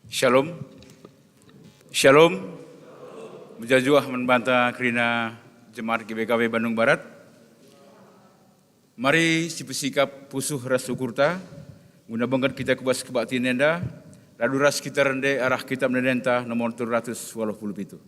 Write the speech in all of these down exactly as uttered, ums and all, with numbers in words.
Shalom. Shalom. Mejuah-juah man banta kerina jemaat G B K P Bandung Barat. Mari sipesikap pusuh ras ukurta, guna bengket kita ku bas kebaktin enda, radu ras kita rende arah Kitab Ende-endenta nomor telu ratus waluh puluh pitu.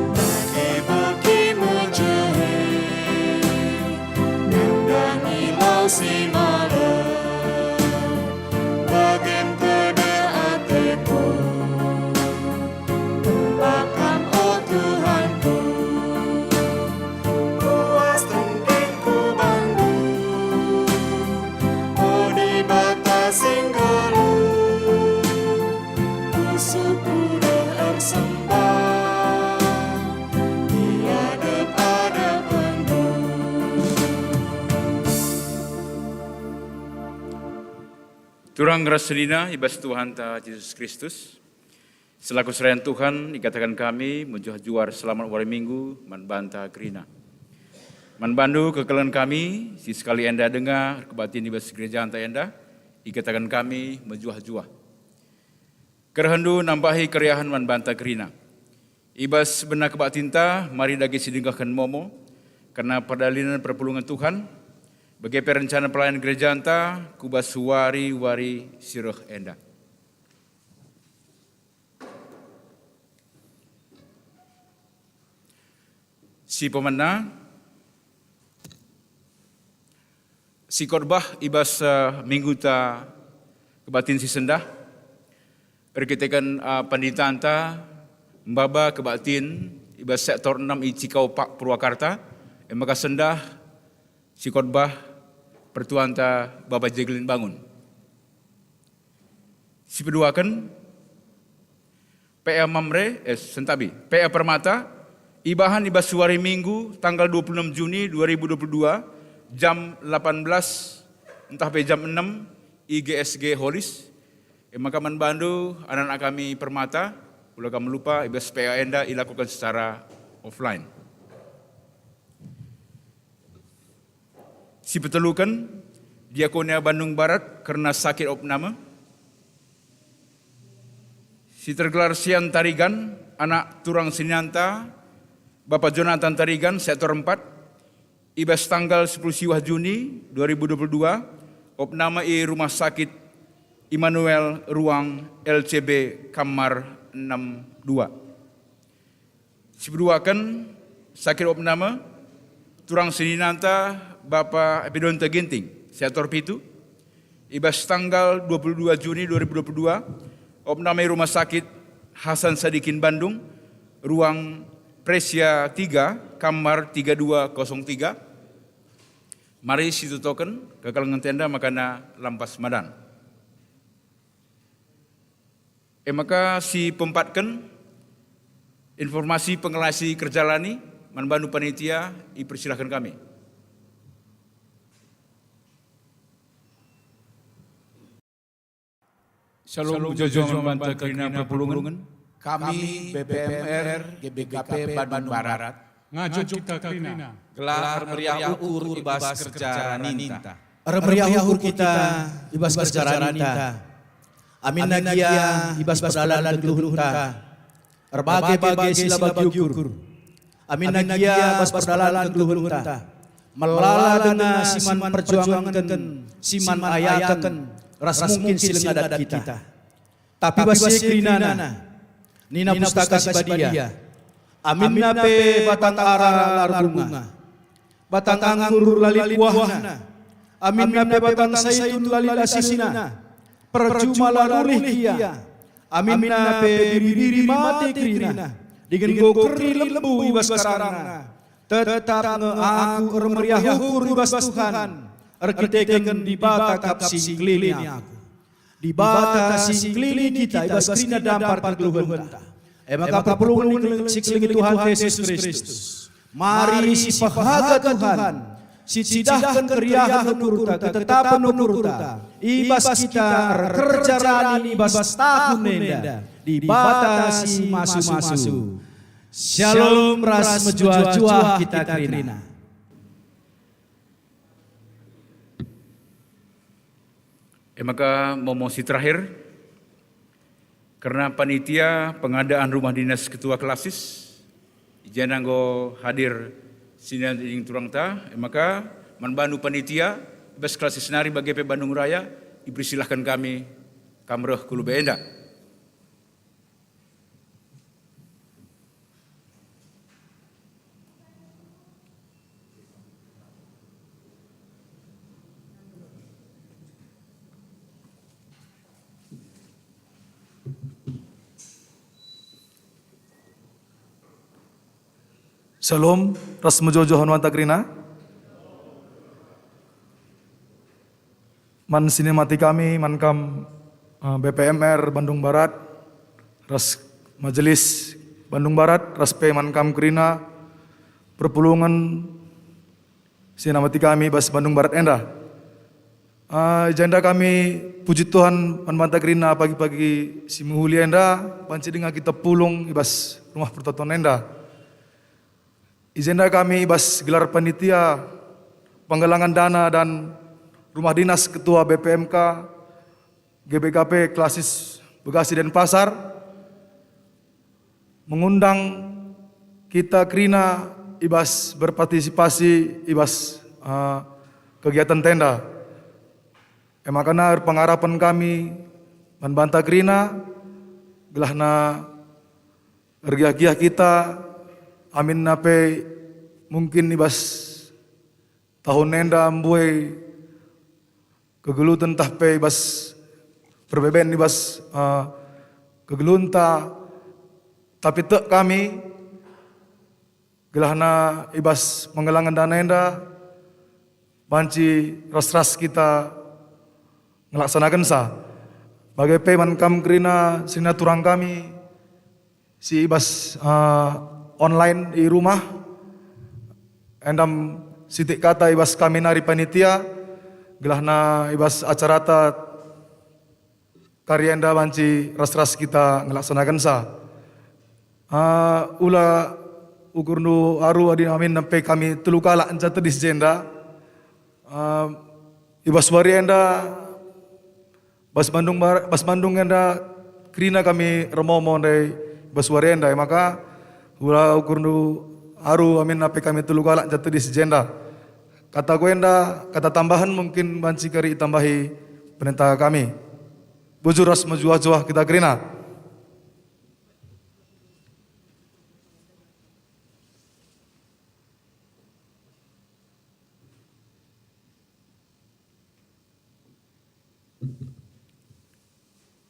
Bagi-bagi mejehe, nandangi lau si malem, bagem tedeh ateku. Tempakan, o Tuhanku, puas tendingku bandu, o Dibata si nggeluh. Pusuhku deh ersembah i adep-adepenndu. Turang ras senina i bas Tuhanta Jesus Kristus, selaku serayan Tuhan, ikataken kami mejuah-juah selamat wari Minggu man banta kerina. Man bandu kekelengen kami, si sekali enda denga erkebaktin i bas gerejanta enda, ikataken kami mejuah-juah. Kerehendu nambahi keriahen man banta kerina. I bas bena kebaktinta, mari dage sidengkehken momo, kerna perdalanen perpulungen Tuhan, bage pe rencana pelayanen gerejanta ku bas wari-wari si reh enda. Si pemena, si khotbah i bas, eh, mingguta kebaktin si sendah, erkiteken, eh, penditanta, maba kebaktin i bas sektor enam i Cikaupak, Purwakarta, e maka sendah si khotbah pertuanta Bapa Jegelin Bangun. Si peduaken, P A Mamre, eh, sentabi, P A Permata, ibahan i bas wari Minggu tanggal dua puluh enam Juni dua ribu dua puluh dua, jam delapan belas ntah pe jam enam, i G S G Holis. E maka man bandu, anak-anak kami Permata, ula kam lupa, i bas P A enda ilakuken secara offline. Si peteluken, Diakonia Bandung Barat kerna sakit opname. Si tergelar Sian Tarigan, anak turang seninanta, Bapa Jonathan Tarigan, sektor empat, i bas tanggal sepuluh siwah Juni dua ribu dua puluh dua, opname i Rumah Sakit Immanuel, ruang L C B, kamar enam dua. Si peduaken, sakit opname, turang seninanta Bapa Epidonta Ginting, sektor pitu, i bas tanggal dua puluh dua Juni dua ribu dua puluh dua, opname i Rumah Sakit Hasan Sadikin Bandung, ruang Presia tiga, kamar tiga dua kosong tiga. Mari sitotoken kekelengen enda makana lampas madan. E maka si peempatken, informasi pengelasi kerja lani, man bandu panitia, ipersilahken kami. Shalom, mejuah-juah man banta kerina perpulungen. Kami B P M R G B K P Bandung Barat. Ngajut kita kerina. Gelah ermeriah ukur i bas kerja raninta. Ermeriah ukur kita i bas kerja raninta. Aminna gia i bas perdalanen kegeluhenta. Erbage-bage si la bagi ukur. Aminna gia bas perdalanen kegeluhenta. Melala denga si man perjuangenken, si man ayaken, ras mungkin si langa dat kita. Tapi bas si e kerinana, nina Pustaka Si Badia, aminna pe batang ara la erbunga, batang anggur la lit buahna, aminna pe batang saitun la lit asinna, percuma la rulih ia, aminna pe biri-biri mate kerina, dingen enggo keri lembu i bas karangna. Tetap nge aku ermeriah ukur i bas Tuhan, erkiteken Dibata kap si ngkelini aku. Dibata si ngkelini kita i bas kerina dampar kegeluhenta. E maka perpulungen si kelengi Tuhan Jesus Kristus, mari sipehaga Tuhan, sicidahken keriahen ukurta, ketetapen ukurta, i bas kita erkerja rani i bas tahun enda, Dibata si masu-masu. Shalom ras mejuah-juah kita kerina. E maka momo si terakhir, kerna panitia pengadaan rumah dinas ketua klasis, i jenda enggo hadir sina dinding turangta, e maka man bandu panitia, i bas klasis nari bage pe Bandung Raya, ipersilahken kami, kam reh ku lebe enda. Shalom, ras mejuah-juah man banta kerina. Man si nimati kami, man kam, eh, B P M R Bandung Barat, ras Majelis Bandung Barat, ras pe man kam kerina perpulungen si namati kami bas Bandung Barat enda. Eh, i jenda kami puji Tuhan man banta kerina pagi-pagi si mehuli enda, banci denga kita pulung i bas rumah pertoton enda. I jenda kami i bas gelar panitia penggalangan dana dan rumah dinas ketua B P M K G B K P klasis Bekasi Denpasar mengundang kita kerina i bas berpartisipasi i bas, eh, kegiatan tenda. E maka erpengarapen kami man banta kerina, gelahna ergiah-giah kita, aminna pe mungkin i bas tahun enda mbue kegeluhenta ntah pe i bas perbeben i bas, eh, kegeluhenta, tapi tek kami gelahna i bas penggalangan dana enda banci ras-ras kita ngelaksanakenca. Bage pe man kam kerina senina turang kami si i bas, eh, online i rumah, enda sitik kata i bas kami nari panitia, gelahna i bas acarata kari enda banci ras-ras kita ngelaksanakenca. Ah, ula ukurndu aru adi amin nempe kami telu kalak nca tedis jenda. Ah, i bas wari enda, bas Bandung Bar-, bas Bandung enda kerina kami ermomo ndai bas wari enda, maka ula ukurndu aru amin nempe kami telu kalak nca tedis jenda. Kata ku enda, kata tambahen mungkin banci kari itambahi penenta kami. Bujur ras mejuah-juah kita kerina.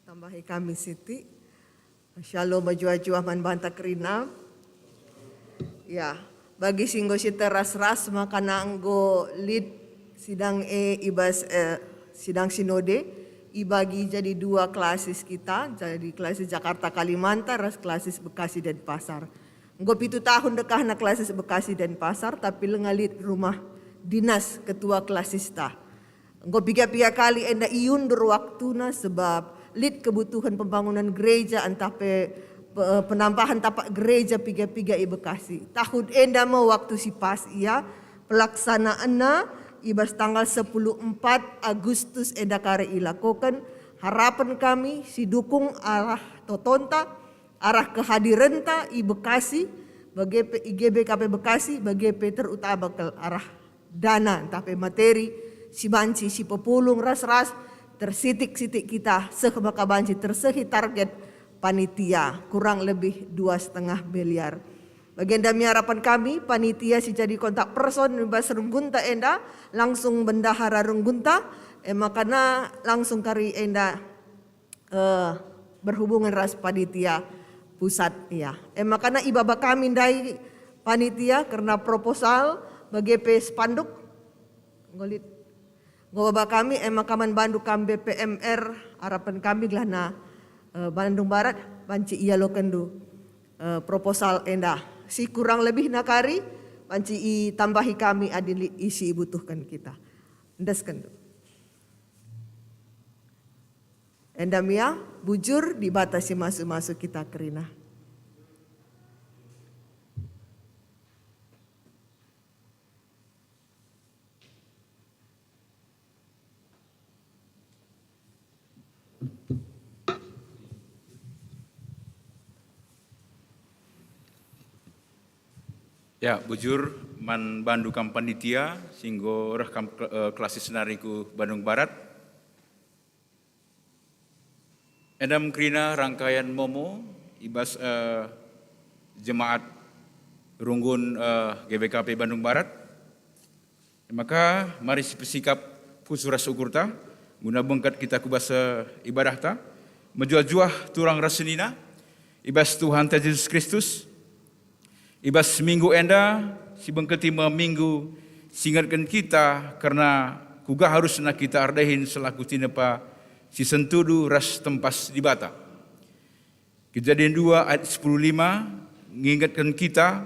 Tambahi kami siti. Shalom mejuah-juah man banta kerina. Ya, bagi si enggo si teras-ras maka enggo lit sidang e i bas, eh, sidang sinode, ibagi jadi dua klasis kita, jadi klasis Jakarta Kalimantan ras klasis Bekasi Denpasar. Enggo pitu tahun dekahna klasis Bekasi Denpasar, tapi langa lit rumah dinas ketua klasista. Enggo piga-piga kali enda iundur waktuna sebab lit kebutuhen pembangunan gereja ntah pe pe-, penampahen tapak gereja piga-piga i Bekasi. Tahun enda me waktu si pas ia pelaksanaanna i bas tanggal sepuluh empat Agustus enda kari ilakoken. Harapen kami si dukung arah totonta, arah kehadirenta i Bekasi, bage pe i G B K P Bekasi, bage pe terutama kal arah dana ntah pe materi si banci sipepulung ras-ras tersitik-sitik kita seh maka banci tersehi target panitia kurang lebih dua setengah miliar. Bagenda me harapen kami, panitia si jadi kontak person i bas runggunta enda, langsung bendahara runggunta, e maka langsung kari enda eh, berhubungan ras panitia pusat, ya. E maka ibaba kami ndai panitia kerna proposal bage pe spanduk. Enggo lit. Enggo baba kami, e maka man bandu kam B P M R, harapen kami gelahna, eh, Bandung Barat banci ialokenndu. eh, proposal enda. Si kurang lebihna kari, banci itambahi kami adi lit isi ibutuhken kita. Endesken. Enda me ia, bujur Dibata si masu-masu kita kerina. Ya, bujur man bandu kam panitia, si enggo reh kam ke-, eh, kelasis nari ku Bandung Barat. Enda me kerina rangkaian momo i bas, eh, jemaat runggun, eh, G B K P Bandung Barat. Maka mari sipesikap pusuh ras ukurta, guna bengket kita ku bas, eh, ibadahta, mejuah-juah turang ras senina i bas Tuhanta Jesus Kristus. I bas minggu enda, sibengketi me minggu si ngingetken kita kerna kuga harusna kita erdahin selaku tinepa si sentudu ras tempas Dibata. Kejadin dua ayat sepuluh lima ngingetken kita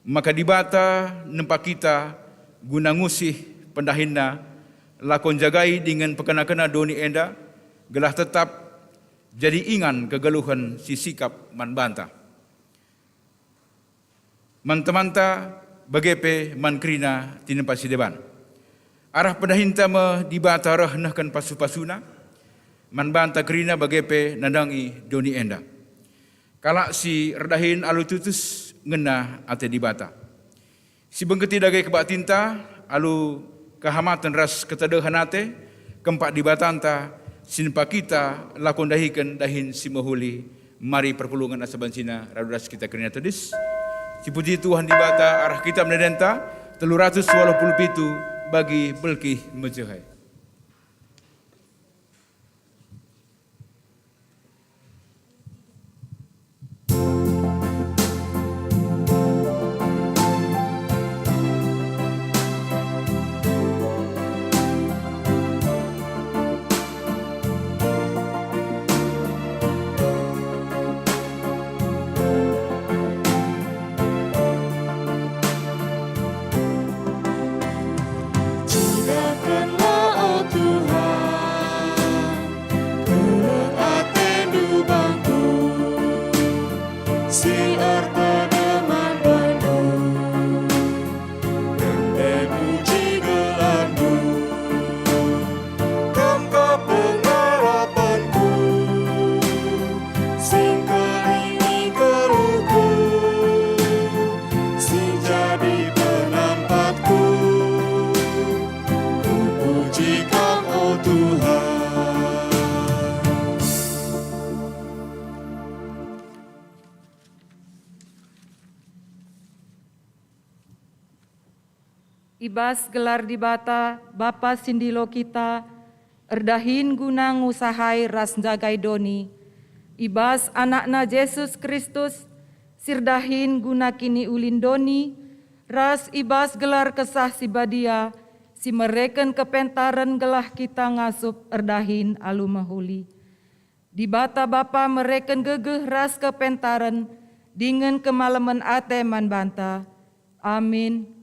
maka Dibata nempa kita guna ngusih pendahinNa, lako njagai dingen pekena-kena doni enda, gelah tetap jadi ingan kegeluhen si sikap man banta. Man temanta bage pe man kerina tinepa si deban. Arah pendahinta me Dibata reh nehken pasu-pasuna, man banta kerina bage pe nandangi doni enda. Kalak si erdahin alu tutus ngena ate Dibata. Sibengketi dage kebaktinta alu kehamaten ras ketedehen ate, kempak Dibatanta si nempa kita lako ndahiken dahin si mehuli. Mari perpulungen asa bancina radu ras kita kerina tedis. Sipuji Tuhan Dibata arah kitab endenta telu ratus waluh puluh pitu bagi belkih mejehai. Cidahkenlah, o Tuhan, keleng atendu bangku, si erpeda man bandu, rende muji gelarndu. Kam kap pengarapanku, singkelingi keluhku, si jadi penampatku. Kupuji Kam, o Tuhan. I bas gelar Dibata, Bapa si ndilo kita, erdahin guna ngusahai ras njagai doni, i bas AnakNa Jesus Kristus, si erdahin guna kiniulin doni, ras i bas gelar Kesah Si Badia, si mereken kepentaren gelah kita ngasup erdahin alu mehuli. Dibata Bapa mereken gegeh ras kepentaren dingen kemalemen ate man banta. Amin.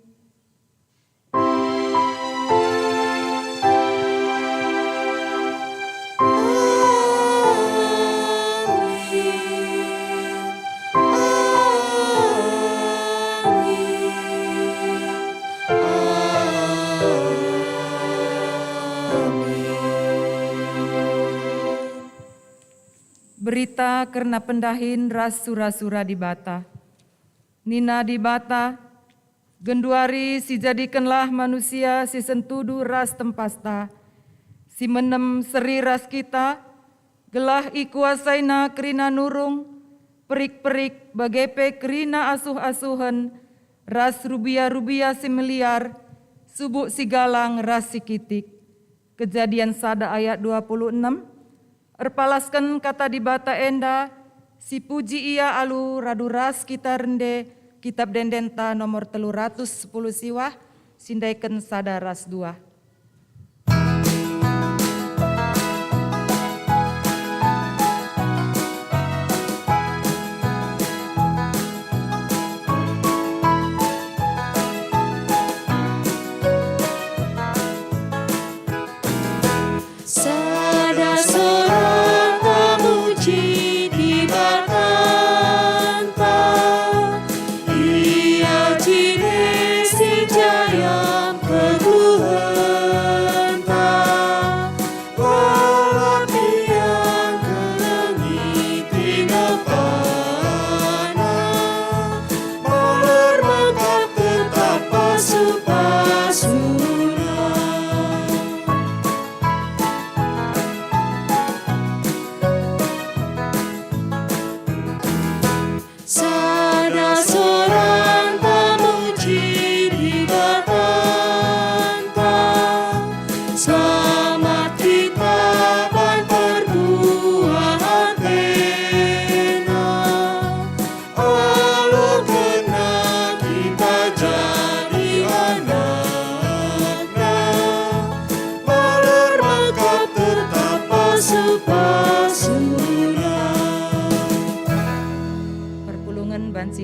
Berita kerna pendahin ras sura-sura Dibata. Nina Dibata, "Genduari sijadikenlah manusia si sentudu ras tempasta, si menem seri ras kita, gelah ikuasaina kerina nurung, perik-perik, bage pe kerina asuh-asuhen, ras rubia-rubia si meliar, subuk si galang ras si kitik." Kejadian sada ayat dua puluh enem. Erpalasken Kata Dibata enda, sipuji Ia alu radu ras kita rende, Kitab Ende-endenta nomor telu ratus sepuluh siwah, si ndahiken sada ras dua.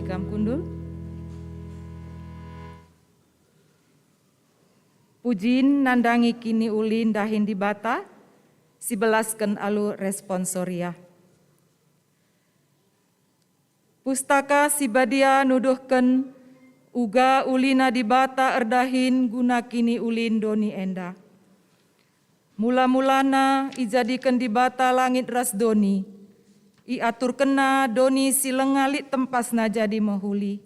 Kam kundul. Pujin nandangi kiniulin dahin Dibata, sibelasken alu responsoria. Pustaka Si Badia nuduhken uga ulina Dibata erdahin guna kiniulin doni enda. Mula-mulana ijadiken Dibata langit ras doni, iaturkenNa doni si langa lit tempasna jadi mehuli.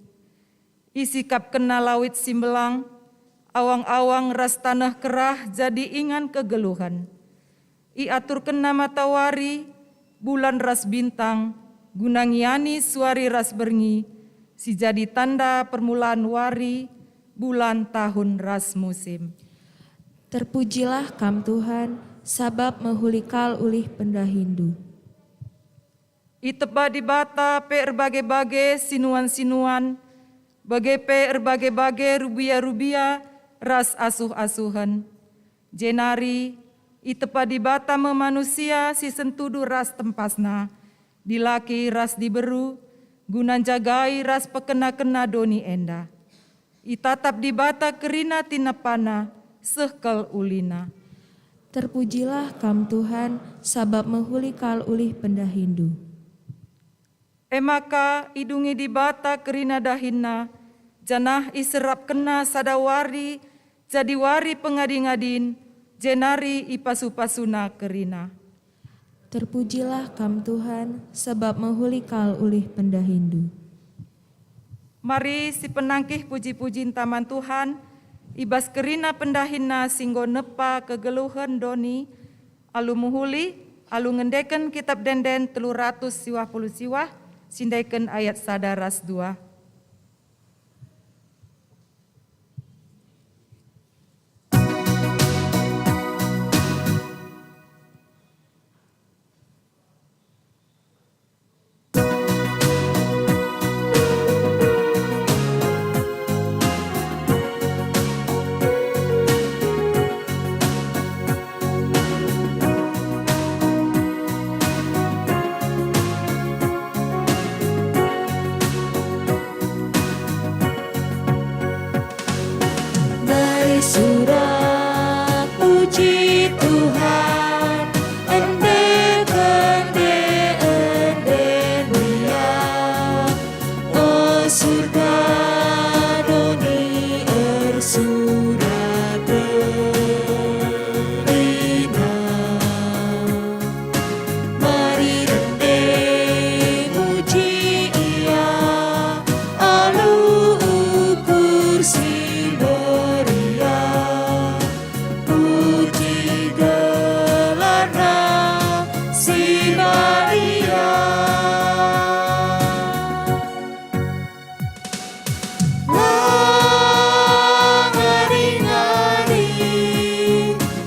IsikapkenNa lawit si mbelang, awang-awang ras taneh kerah jadi ingan kegeluhen. IaturkenNa matawari, bulan ras bintang, guna ngiani suari ras berngi, si jadi tanda permulaan wari, bulan, tahun ras musim. Terpujilah Kam, Tuhan, sabap mehuli kal ulih pendahiNdu. Itepa Dibata pe erbage-bage sinuan-sinuan, bage pe erbage-bage rubia-rubia ras asuh-asuhen. Jenari itepa Dibata me manusia si sentudu ras tempasna, dilaki ras diberu, guna njagai ras pekena-kena doni enda. Itatap Dibata kerina tinepana, seh kal ulina. Terpujilah Kam, Tuhan, sabap mehuli kal ulih pendahiNdu. E maka idungi Dibata kerina dahinNa, janah iserapkenNa sada wari jadi wari pengadi-ngadin, jenari ipasu-pasuNa kerina. Terpujilah Kam, Tuhan, sabap mehuli kal ulih pendahiNdu. Mari sipenangkih puji-pujinta man Tuhan, i bas kerina pendahinNa si enggo nepa kegeluhen doni, alu mehuli, alu ngendeken Kitap Ende-enden telu ratus siwah puluh siwah, si ndaiken ayat sada ras dua. Mari surak puji Tuhan, ende-ende, ende-ende mulia. O surga, doni ersurat kerina. Mari rende muji Ia, alu ukur si meriah. Puji gelarNa si badia. Ngadi-ngadi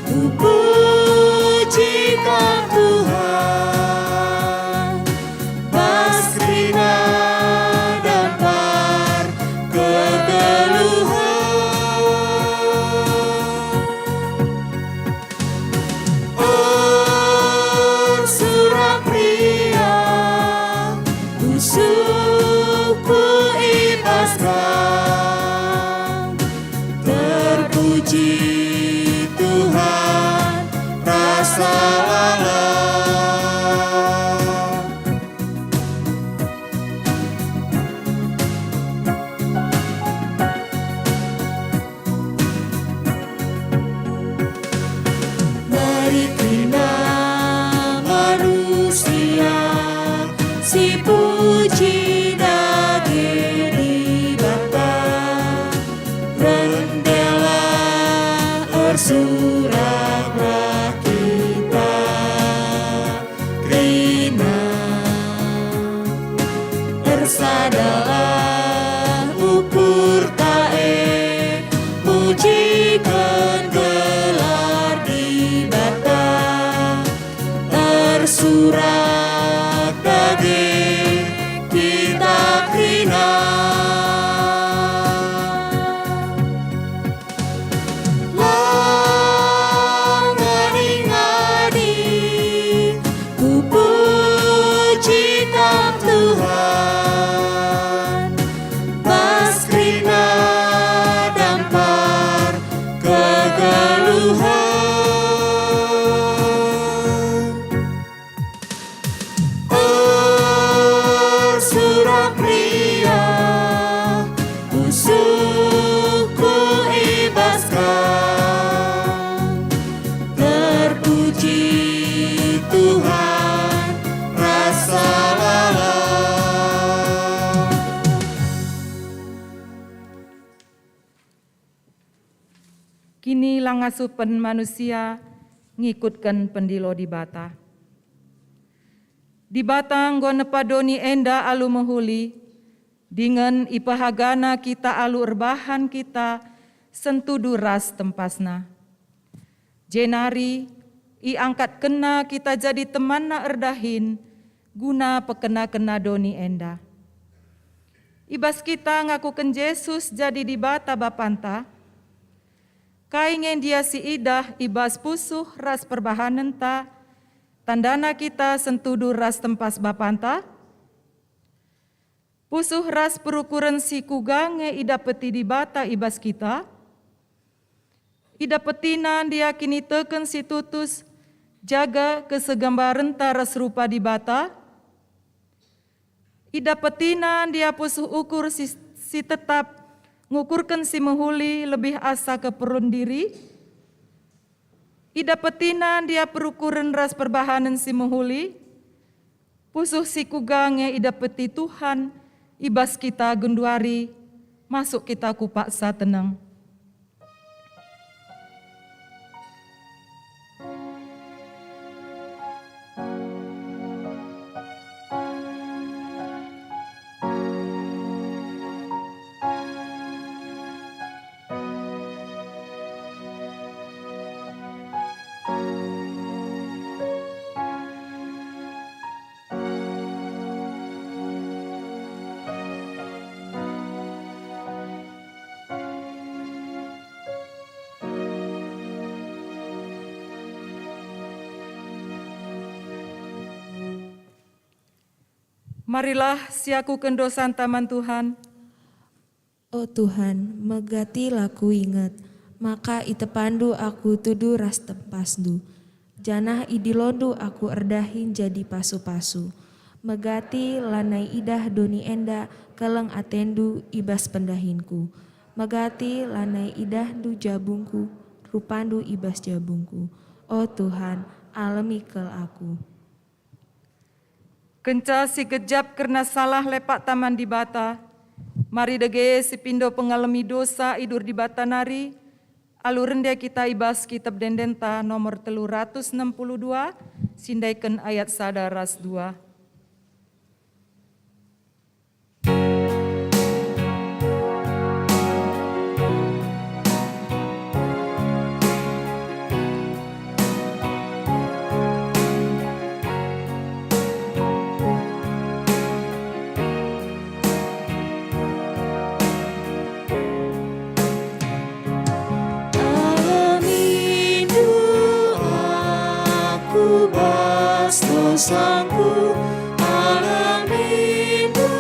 kupuji Kam, Tuhan, bas kerina dampar kegeluhen. Ersurak meriah pusuhku i bas Kam. Terpuji Tuhan, rasa lalap. Mari kerina manusia sipuji dage Dibata. Rendelah, ersuraklah kita kerina. Ersadalah ukurta e, mujiken gelar Dibata. Ersurak dage kita kerina. Lang ngadi-ngadi kupuji Kam, Tuhan, Kini la ngasupen manusia ngikutken pendilo Dibata. Dibata enggo nepa doni enda alu mehuli, dingen ipehagana kita alu erbahan kita sentudu ras tempasna. Jenari iangkatkenna kita jadi temanna erdahin guna pekenakenna doni enda. I bas kita ngakuken Jesus jadi Dibata Bapanta, kai nge ndia si idah i bas pusuh ras perbahanenta, tandana kita sentudu ras tempas Bapanta? Pusuh ras perukuren si kuga nge idapeti Dibata i bas kita? IdapetiNa ndia kiniteken si tutus, jaga kesegambarenta ras rupa Dibata? IdapetiNa ndia pusuh ukur si, si tetap, ngukurken si mehuli lebih asa keperlun diri? IdapetiNa ndia perukuren ras perbahanen si mehuli? Pusuh si kuga nge idapeti Tuhan i bas kita genduari, masuk kita ku paksa teneng. Marilah siakuken dosanta man Tuhan. O Tuhan, megati la kuinget, maka itepandu aku tudu ras tempasndu, janah idilondu aku erdahin jadi pasu-pasu. Megati lanai idah doni enda keleng atendu i bas pendahinku. Megati lanai idahndu jabungku, rupandu i bas jabungku. O Tuhan, alemi kal aku. Kenca si gejap kerna salah lepakta man Dibata, mari dage sipindo pengalemi dosa idur Dibata nari, alu rende kita i bas Kitab Ende-endenta nomor telu ratus enam puluh dua, sindaiken ayat sada ras dua. Alamindu aku bas dosangku, alamindu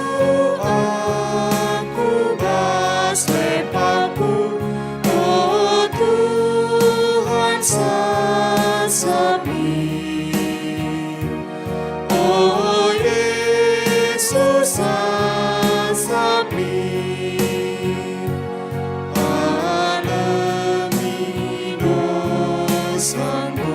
aku bas lepakku, o Tuhan, sasap min. O Yesus, sasap min, alemi dosangku.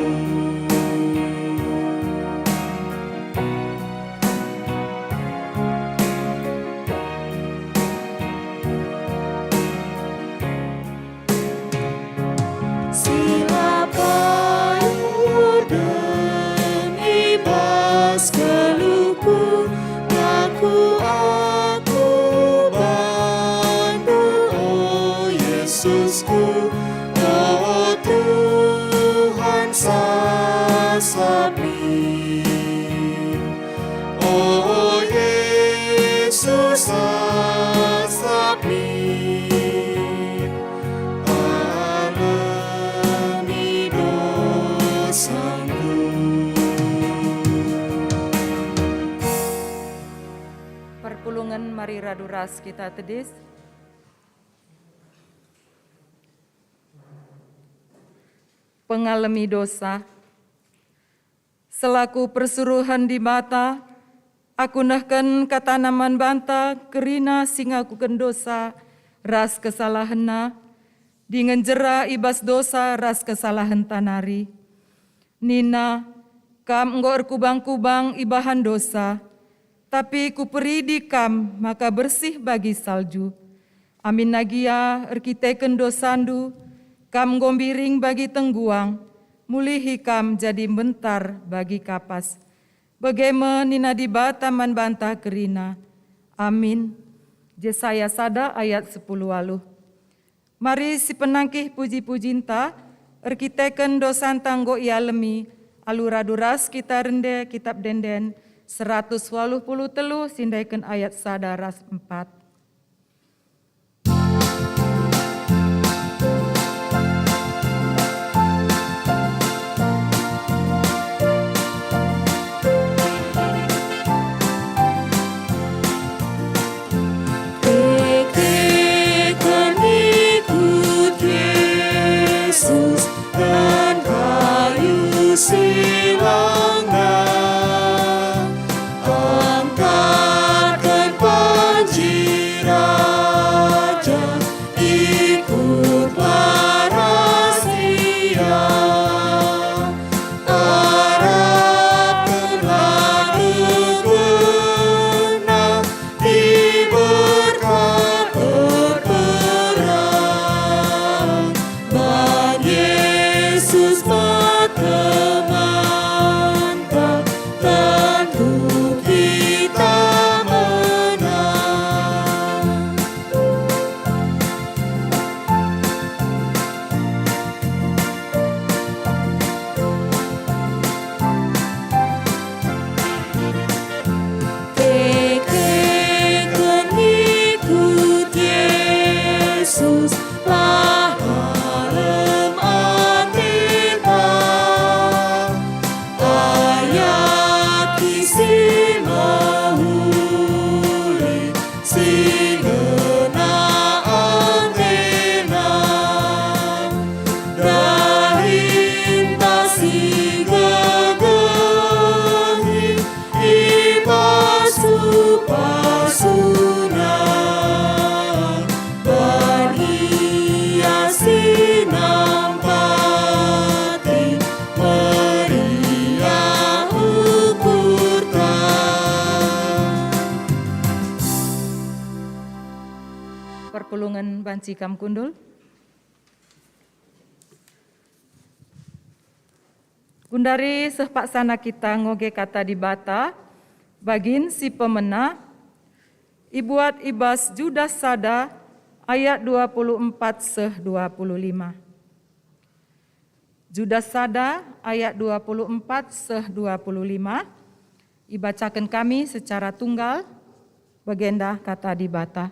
Si la payuh dem i bas geluhku, ngaku aku bandu, o Yesusku, o Tuhan, sasap min. O Yesus, sasap min, alemi dosangku. Perpulungen, mari radu ras kita tedis. Pengalemi dosa. Selaku persuruhen Dibata, aku nehken katana man banta kerina si ngakuken dosa ras kesalahenna, dingen jera i bas dosa ras kesalahenta nari. Nina, "Kam enggo erkubang-kubang ibahan dosa, tapi Kuperidi kam maka bersih bagi salju. Aminna gia erkiteken dosandu, Kam enggo mbiring bagi tengguang, mulihi kam jadi mbentar bagi kapas. Bage me nina Dibata man banta kerina. Amin. Jesaya sada ayat sepuluh waluh. Mari sipenangkih puji-pujinta, erkiteken dosanta enggo ialemi, alu radu ras kita rende Kitap Ende-enden seratus waluh puluh telu, sindeken ayat sada ras empat. Kekeken ikut Yesus dan kayu silangna, angkatken panji raja, ikutlah ras Ia. Arapkenlah gegehna, iberkat erperang. Man Yesus me temanta, tentu kita menang. Kekeken ikut Yesus, la malem ateta. Ayati si mehuli, si ngena atena, dahinta si gegehi, ipasu-pasuna, ban Ia si nampati meriah ukurta. Perpulungen banci kam kundul. Gundari seh paksana kita ngoge Kata Dibata, bagin si pemena, ibuat i bas Judas sada ayat dua puluh empat seh dua puluh lima. Judas sada ayat dua puluh empat seh dua puluh lima, ibacaken kami secara tunggal, bagenda Kata Dibata.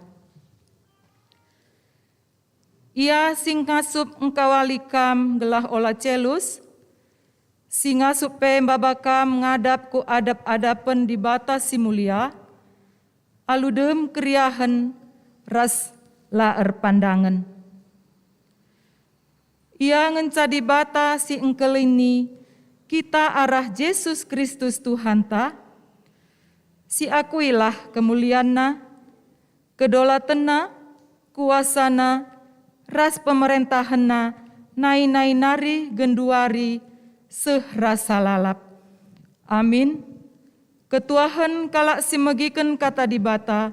Ia si ngasup engkawali kam gelah ola celus, si ngasup pe maba kam ngadap ku adap-adapen Dibata si Mulia, alu dem keriahen ras la erpandangen. Ia ngenca Dibata si engkelini kita arah Jesus Kristus Tuhanta, siakuilah kemulianNa, kedolatenNa, kuasaNa, ras pemerentahenNa nai-nai nari genduari seh rasa lalap. Amin. Ketuahen kalak si megiken Kata Dibata,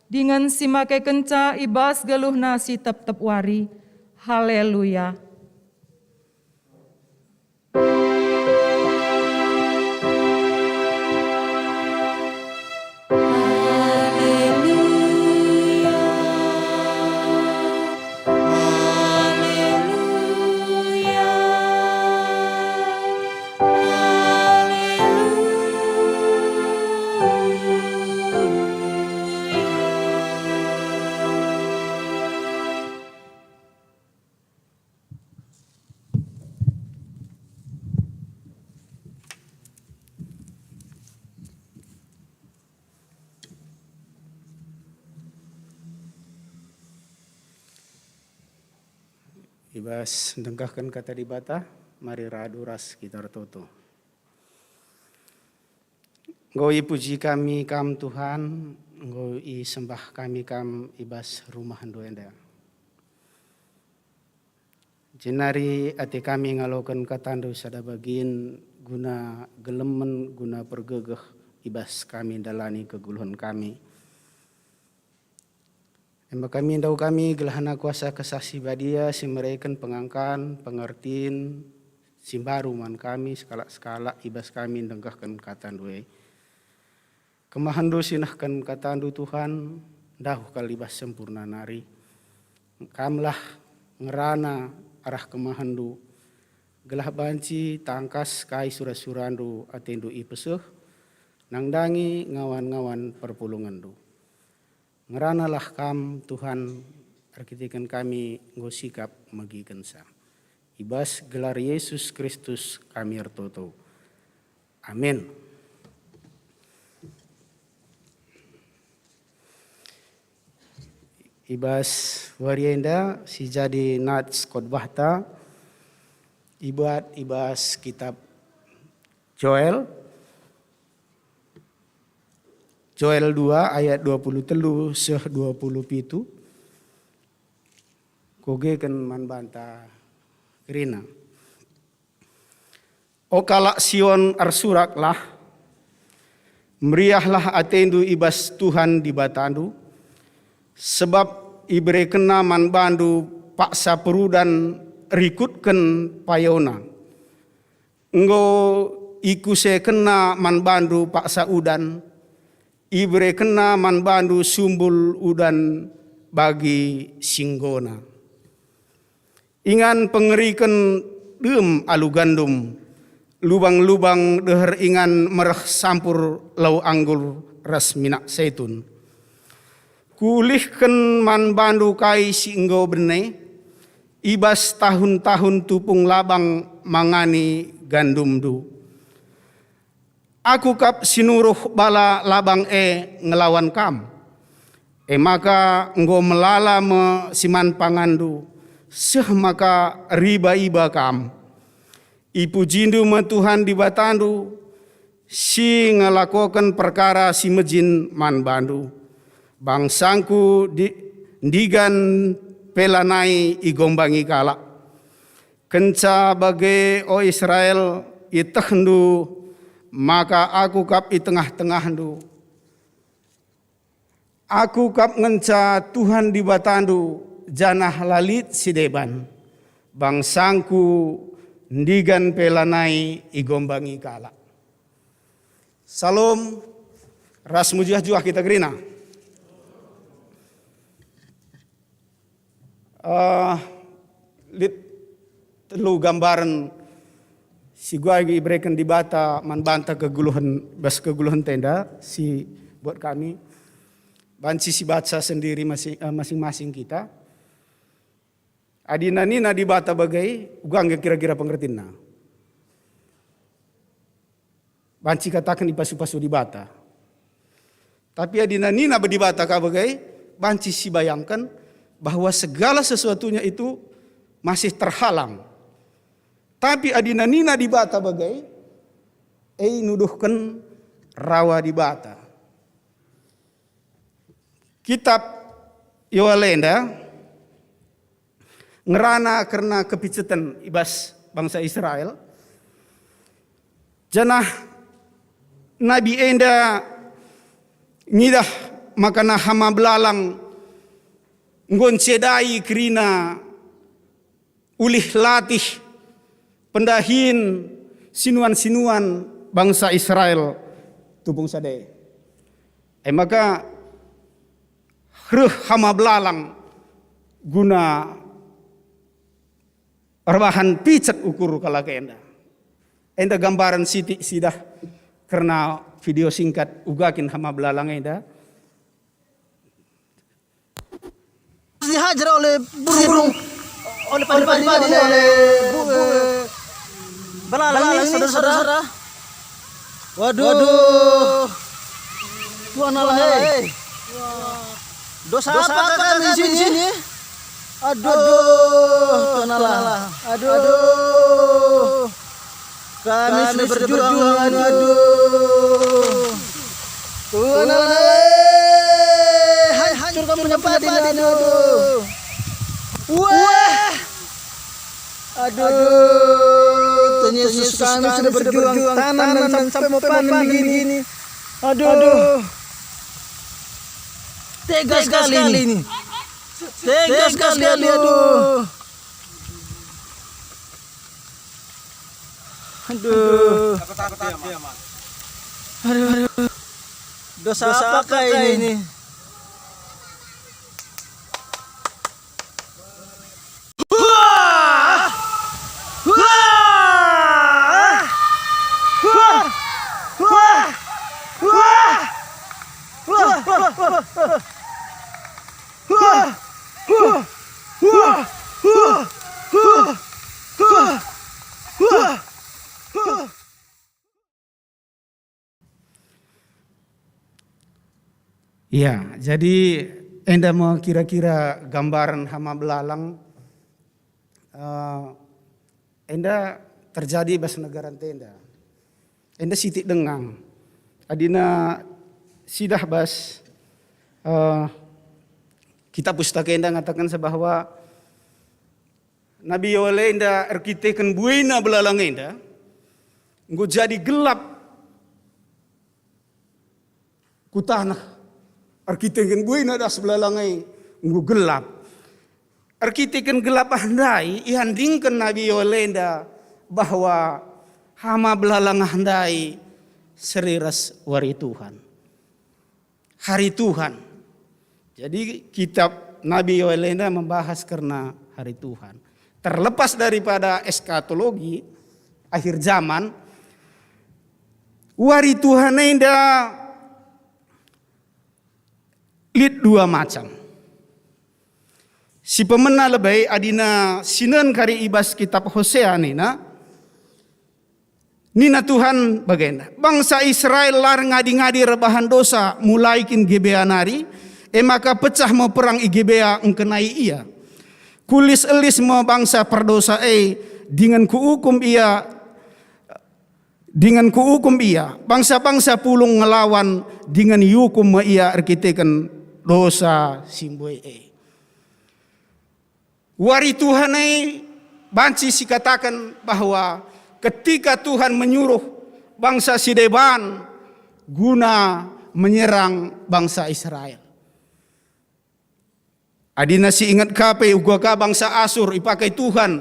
dingen si makekenca i bas geluhna si tep-tep wari. Haleluya. I bas ndengkahken Kata Dibata, mari radu ras kita ertoto. Enggo ipuji kami Kam, Tuhan, enggo isembah kami Kam i bas rumahndu enda. Jenari ate kami ngaloken katandu sada bagin guna gelemen, guna pergegeh i bas kami ndalani kegeluhen kami. Emba kami ndauh kami gelahna kuasa Kesah Si Badia si mereken pengangkan, pengertin, si mbaru man kami sekalak-sekalak i bas kami ndengkehken katandu e. KemahenNdu si nehken katandu, Tuhan, ndauh kal i bas sempurna nari. Kamlah ngerana arah kemahenNdu, gelah banci tangkas kai sura-suraNdu atendu ipeseh, nandangi ngawan-ngawan perpulungenNdu. Ngeranalah Kam, Tuhan, erkiteken kami enggo sikap megikenca. I bas gelar Yesus Kristus kami ertoto. Amin. I bas wari enda si jadi nats khotbahta, ibuat i bas kitab Joel, Joel dua ayat dua puluh telu seh dua puluh pitu, kugeken man banta kerina. O kalak Sion, ersuraklah, meriahlah atendu i bas Tuhan Dibatandu, sebab iberekenNa man bandu paksa perudan rikutken payoNa. Enggo ikusekenNa man bandu paksa udan, iberekenNa man bandu sumbul udan bagi si enggona. Ingan pengeriken dem alu gandum, lubang-lubang deher ingan mereh sampur lau anggur ras minak saitun. Kuulihken man bandu kai si enggo bene, i bas tahun-tahun tupung labang mangani gandumndu. Aku kap si nuruh bala labang e ngelawan kam. E maka enggo melala me si man panganndu, seh maka riba-iba kam. Ipujindu me Tuhan Dibatandu, si ngelakoken perkara si mejin man bandu. Bangsangku di, ndigan pe lanai igombangi kalak. Kenca bage, o Israel, ietehndu maka Aku kap i tengah-tengahndu. Aku kap ngenca Tuhan Dibatandu, janah la lit si deban. BangsangKu ndigan pe lanai igombangi kalak. Salom, ras mejuah-juah kita kerina. Eh, lit telu gambaren si guai ibereken Dibata man banta kegeluhen, bas kegeluhenta enda si buat kami. Banci sibaca sendiri masing, eh, masing-masing kita. Adi nina Dibata bage, uga nge kira-kira pengertinna. Banci kataken ipasu-pasu Dibata. Tapi adi nina Dibata ka bage, banci sibayangken bahwa segala sesuatunya itu masih terhalang. Tapi adi nina Dibata bage, e nuduhken rawa Dibata. Kitab Yoel enda ngerana kerna kepiceten i bas bangsa Israel. Janah nabi enda ngidah maka hama belalang enggo ncedai kerina ulih latih pendahin sinuan-sinuan bangsa Israel tupung sada e. E maka reh hama belalang guna erbahan picet ukur kalak enda. Enda gambaren sitik sidah kerna video singkat uga kin hama belalang enda. Dihajar oleh burung-burung, oleh padi-padi, oleh bu-, belalang ini, saudara-saudara. Waduh. Waduh. Tuhan Allah, eh. Dosa apa kami di sini? Aduh, Tuhan Allah. Aduh. Kami sudah berjuang, aduh. Tuhan Allah, eh, hancur kami punya padi, aduh. Wah. Aduh, Tuhan Yesus, kami sudah berjuang, tanam dan sampai mau panen begini. Aduh. Tega sekali ini. Tega sekali, aduh. Aduh. Aduh, aduh. Dosa apakah ini? Ya, jadi enda me kira-kira gambaran hama belalang, eh, enda terjadi bas negara enda. Enda sitik denga. Adina sidah bas, eh, kitab Pustaka enda ngatakenca bahwa Nabi Yoel enda erkiteken buena belalang enda enggo jadi gelap ku taneh. Erkiteken buena das belalang e enggo gelap. Erkiteken gelap ah ndai iandingken Nabi Yoel enda bahwa hama belalang ah ndai seri ras wari Tuhan. Hari Tuhan. Jadi kitab Nabi Yoel enda membahas kerna hari Tuhan. Terlepas daripada eskatologi akhir zaman, wari Tuhan enda lit dua macam. Si pemena lebe adina sinen kari i bas kitab Hosea nina, nina Tuhan bagenda, "Bangsa Israel la erngadi-ngadi erbahan dosa mulai kin Gibea nari, e maka pecah me perang i Gibea engkenai ia. Kuelis-elis me bangsa perdosa e, dingen kuukum ia, dingen kuukum ia. Bangsa-bangsa pulung ngelawan, dingen iukum me ia erkiteken dosa si mbue e." Wari Tuhan e banci sikataken bahwa ketika Tuhan menyuruh bangsa si deban guna menyerang bangsa Israel. Adina si inget ka pe uga ka bangsa Asur ipakai Tuhan,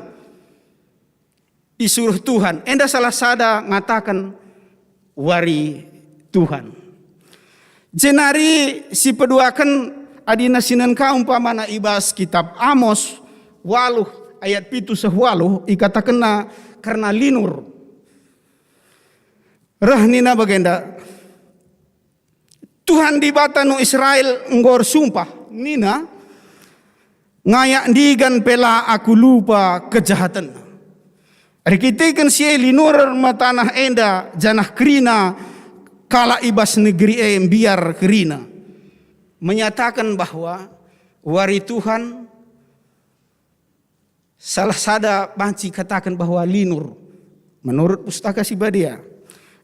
isuruh Tuhan, enda salah sada ngataken wari Tuhan. Jenari si peduaken adina sinen ka umpamana i bas kitab Amos waluh ayat pitu seh waluh ikatakenna kerna linur. Reh nina bagenda, Tuhan Dibata nu Israel enggo ersumpah, nina, "Ngayak ndigan pe la Aku lupa kejahatenna." Erkiteken si e linur me taneh enda janah kerina kalak i bas negeri e mbiar kerina. Menyataken bahwa wari Tuhan salah sada banci kataken bahwa linur menurut Pustaka Si Badia.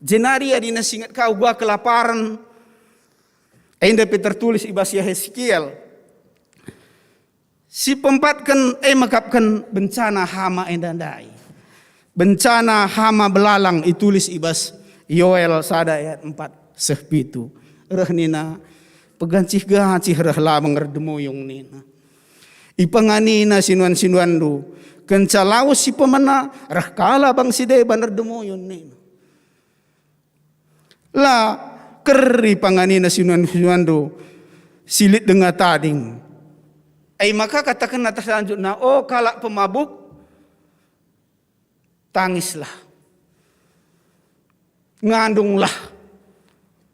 Jenari adina singet ka uga kelaparen, enda pe tertulis i bas Yeskiel. Si pempatken e mekapken bencana hama enda ndai. Bencana hama belalang itulis i bas Yoel sada ayat empat seh pitu. Reh nina, "Pegancih-gancih reh labang erdemuyung," nina. Ipanganina sinuan-sinuanndu, "Kenca lawes si pemena, reh ka labang si deban erdemuyung," nina. La keri panganina sinuan-sinuanndu si lit denga tading. E maka katakenna selanjutna, "O kalak pemabuk, tangislah, ngandunglah."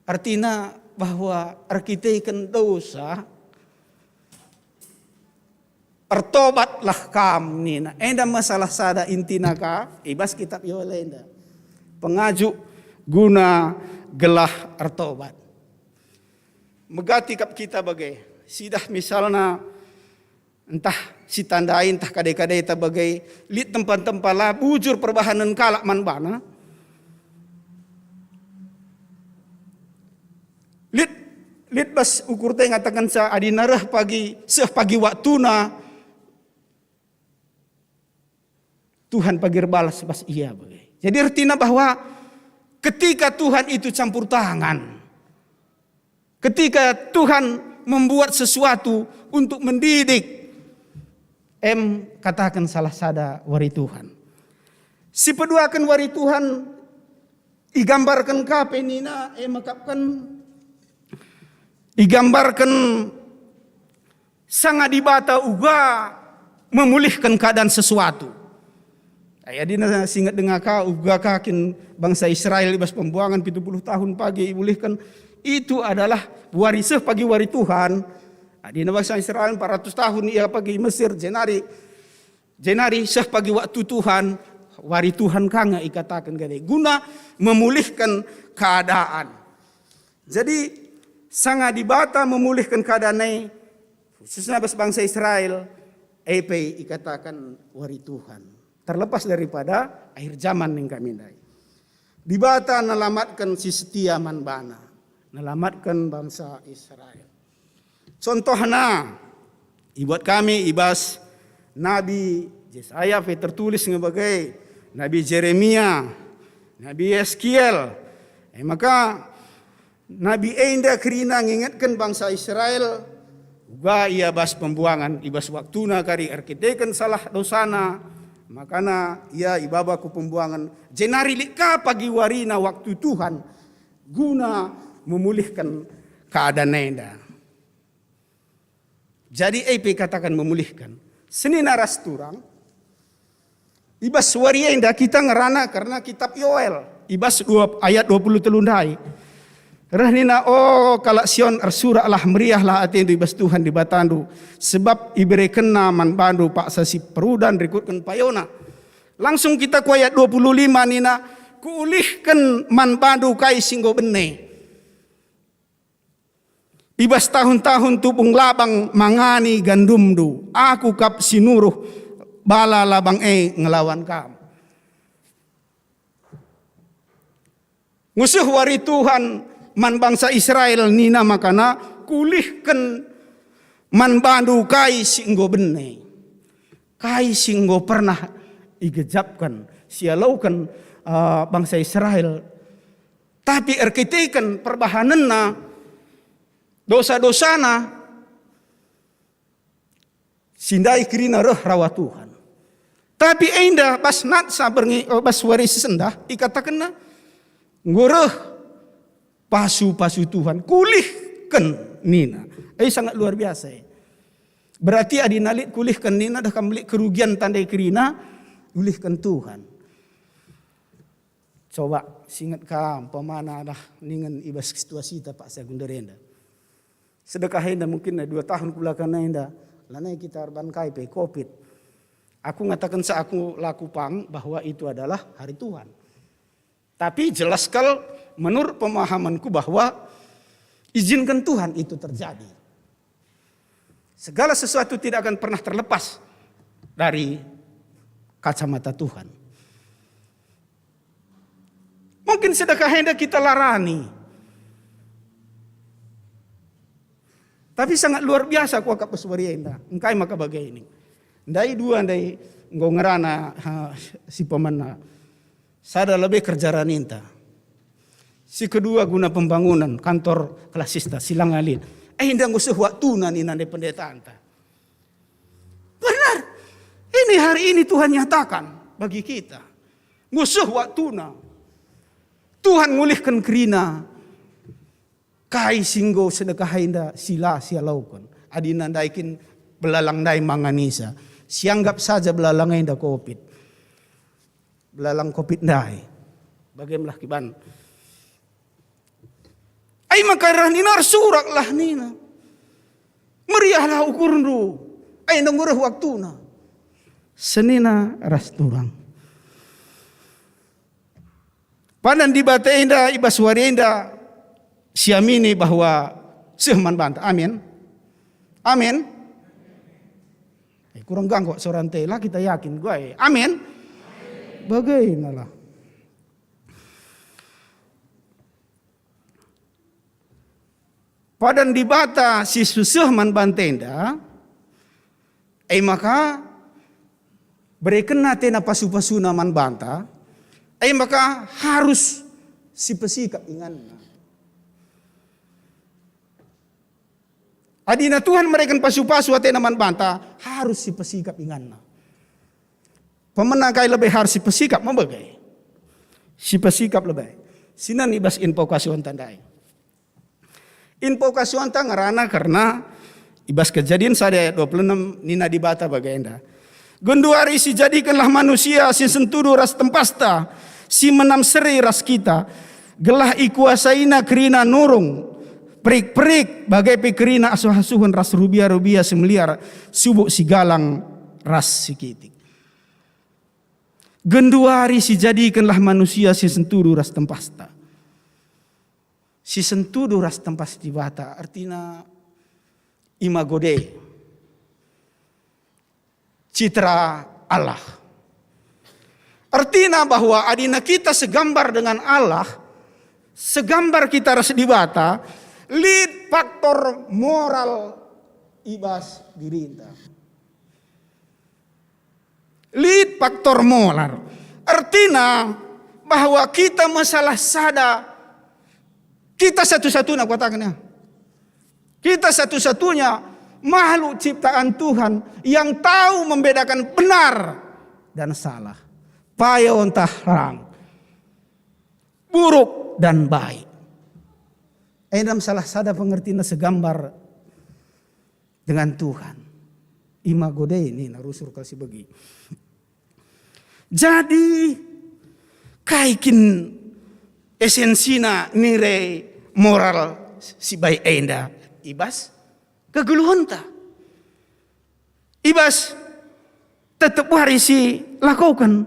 Artina bahwa erkiteken dosa, "Ertobatlah kam," nina. Enda me salah sada intina ka i bas kitab Yoel enda. Pengajuk guna gelah ertobat. Megati kap kita bage. Sidah misalna ntah sitandai ntah kade-kadeta bage, lit tempa-tempa la bujur perbahanen kalak man bana. Lit, lit bas ukurta ngatakenca adina reh pagi, seh pagi waktuna, Tuhan pagi erbalas bas ia bage. Jadi ertina bahwa ketika Tuhan itu campur tangan, ketika Tuhan membuat sesuatu untuk mendidik, Em kataken salah sada wari Tuhan. Sipeduaken wari Tuhan igambarken ka pe nina, e mekapken igambarken sanga Dibata uga memulihken keadaan sesuatu. Ai adina singet denga ka uga ka kin bangsa Israel i bas pembuangan pitu puluh tahun pagi imulihken, itu adalah wari seh pagi wari Tuhan. Adina bangsa Israel empat ratus tahun ia pagi i Mesir, jenari, jenari seh pagi waktu Tuhan, wari Tuhan ka nge ikataken kade guna memulihken keadaan. Jadi, sanga Dibata memulihken keadaan e, khususna bas bangsa Israel, e pe ikataken wari Tuhan. Terlepas daripada akhir zaman nina kami ndai. Dibata nelamatken si setia man baNa, nelamatken bangsa Israel. Contohna, ibuat kami i bas Nabi Jesaya pe tertulis nge bage, Nabi Jeremia, Nabi Eskiel. E maka, Nabi enda kerina ngingetken bangsa Israel, uga ia bas pembuangan, i bas waktuna kari erkiteken salah dosana, makana ia ibaba ku pembuangan, jenari lit ka pagi warina waktu Tuhan guna memulihken keadaan enda. Jadi e pe ikataken memulihken. Senina ras turang, i bas wari enda kita ngerana kerna kitab Yoel, i bas dua, ayat dua puluh telu ndai. Reh nina, "O kalak Sion, ersuraklah, meriahlah atendu i bas Tuhan Dibatandu, sebab iberekenNa man bandu paksa si perudan rikutken payona." Langsung kita ku ayat dua puluh lima nina, "Kuulihken man bandu kai si enggo bene." I bas tahun-tahun tubung labang mangani gandumndu, Aku kap si nuruh bala labang e ngelawan kam. Ngusuh wari Tuhan man bangsa Israel nina makana, "Kuulihken man bandu kai si enggo bene, kai si enggo pernah igejapken, sialauken, eh, bangsa Israel." Tapi erkiteken perbahanenna, dosa-dosana, si ndai kerina reh rawa Tuhan. Tapi enda bas natsa berngi, eh, bas wari si sendah ikatakenna, "Enggo reh pasu-pasu Tuhan, kuulihken," nina. Eh, sangat luar biasa, eh. Berarti adi nalit kuulihken nina, dah kam lit kerugian tandai kerina, ulihken Tuhan. Coba singet ka umpamana dah ningen i bas situasita paksa gundar enda. Sedekah enda mungkin dua tahun kebelakang enda, lanai kita erban kai pe, covid. Aku ngataken sa aku laku pang bahwa itu adalah hari Tuhan. Tapi jelas kal menurut pemahamanku bahwa izinkan Tuhan itu terjadi. Segala sesuatu tidak akan pernah terlepas dari kacamata Tuhan. Mungkin sedekah enda kita larani. Tapi sangat luar biasa kuakap bas wari enda. Engkai maka bage ini? Ndai dua ndai enggo ngerana, ha, si pemena. Sada lebe kerja raninta. Si kedua guna pembangunan kantor klasista si langa lit. Eh, enda enggo seh waktuna nina ndai pendetanta. Benar. Ini hari ini Tuhan nyatakan bagi kita. Enggo seh waktuna. Tuhan ngulihken kerina kai si enggo sedekah enda si la sialauken. Adina ndai kin belalang ndai manganisa. Sianggap saja belalang enda covid. Belalang covid ndai. Bage me lah kiban. Ai maka reh nina, "Ersuraklah," nina. "Meriahlah ukurndu. Ai enggo reh waktuna." Senina ras turang. Padan Dibata enda i bas wari enda siamini bahwa seh man banta. Amin. Amin. Eh, kurang ganggu suara ente, la kita yakin, guai. Amin. Bagainalah. Padan Dibata si seh man banta enda, e maka berekenna atena pasu-pasuna man banta, e maka harus sipesikap inganna. Adina Tuhan mereken pasu-pasu atena man banta, harus sipesikap inganna. Pemena kai lebe harus sipesikap, mebege. Sipesikap lebe. Sinen ibas invokasi on tandai. Invokasi on ta ngerana kerna ibas Kejadin sada ayat dua puluh enam nina Dibata bagenda, "Genduari sijadikenlah manusia si sentudu ras tempasta, si menam seri ras kita, gelah ikuasaina kerina nurung perik-perik, bage pe kerina asuh-asuhen ras rubia-rubia si meliar, subuk si galang ras si kitik." Genduari sijadikenlah manusia si sentudu ras tempasta. Si sentudu ras tempas Dibata, artina imago Dei, citra Allah. Artina bahwa adina kita segambar dengan Allah, segambar kita ras Dibata, lit faktor moral i bas dirinta. Lit faktor moral. Ertina bahwa kita me salah sada, kita satu-satunya, kukataken ya. Kita satu-satunya makhluk ciptaan Tuhan yang tahu membedakan benar dan salah, payo ntah rang, buruk dan baik. Enda me salah sada pengertina segambar dengan Tuhan. Imago Dei nina rusur kal si begi. Jadi, kai kin esensina nilai moral si baik enda? I bas kegeluhenta. I bas tetep wari si lakoken.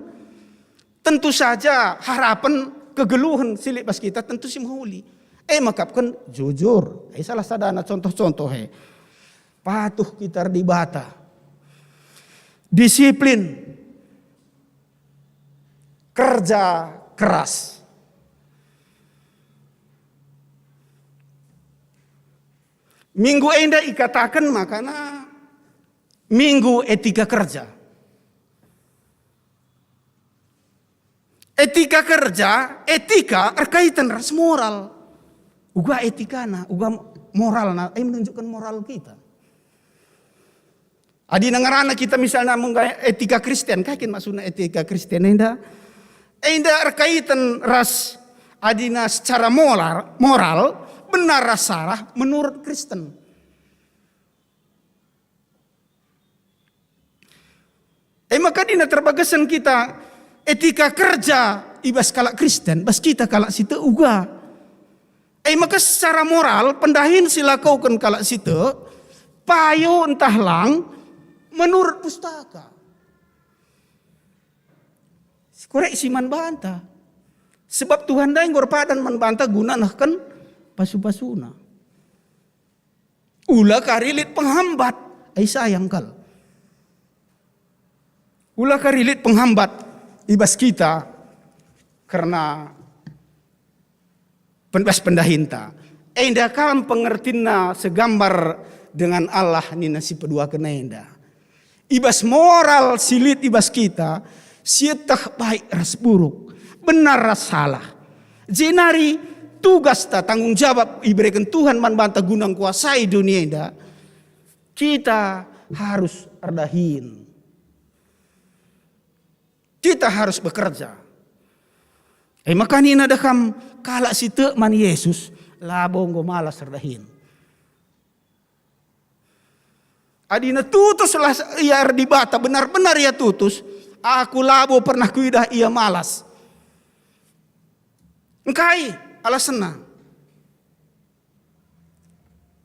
Tentu saja harapen kegeluhen si lit bas kita tentu si mehuli. E mekapken jujur. E salah sadana contoh-contoh e. Patuh kita ras Dibata. Disiplin. Kerja keras. Minggu enda ikataken makana minggu etika kerja. Etika kerja, etika erkaitan ras moral. Uga etikana, uga moralna, eh, menunjukkan moral kita. Adi ngerana kita misalna mengga etika Kristen, kai kin maksudna etika Kristen enda? Enda erkaitan ras adina secara moral, moral, benar ras salah menurut Kristen. E maka dina terbagasen kita etika kerja i bas kalak Kristen, bas kita kalak si tek uga. E maka secara moral pendahin si lakoken kalak si tek, payo ntah lang menurut Pustaka. Sikorek si man banta. Sebab Tuhan ndai enggo erpadan man banta guna nehken pasu-pasuna. Ula kari lit penghambat, ai sayang kal. Ula kari lit penghambat i bas kita kerna pen-, bas pendahinta. Enda kam pengertinna segambar dengan Allah nina si peduaken enda. I bas moral si lit i bas kita, sieteh baik ras buruk, benar ras salah. Jenari tugasta tanggung jawab ibereken Tuhan man banta guna ngkuasai dunia enda, kita harus erdahin. Kita harus bekerja. E maka nina dekam, kalak si tek man Yesus labo enggo malas erdahin. Adina tutuslah ia ras Dibata, benar-benar ia tutus, aku labo pernah kuidah ia malas. Engkai alasenna?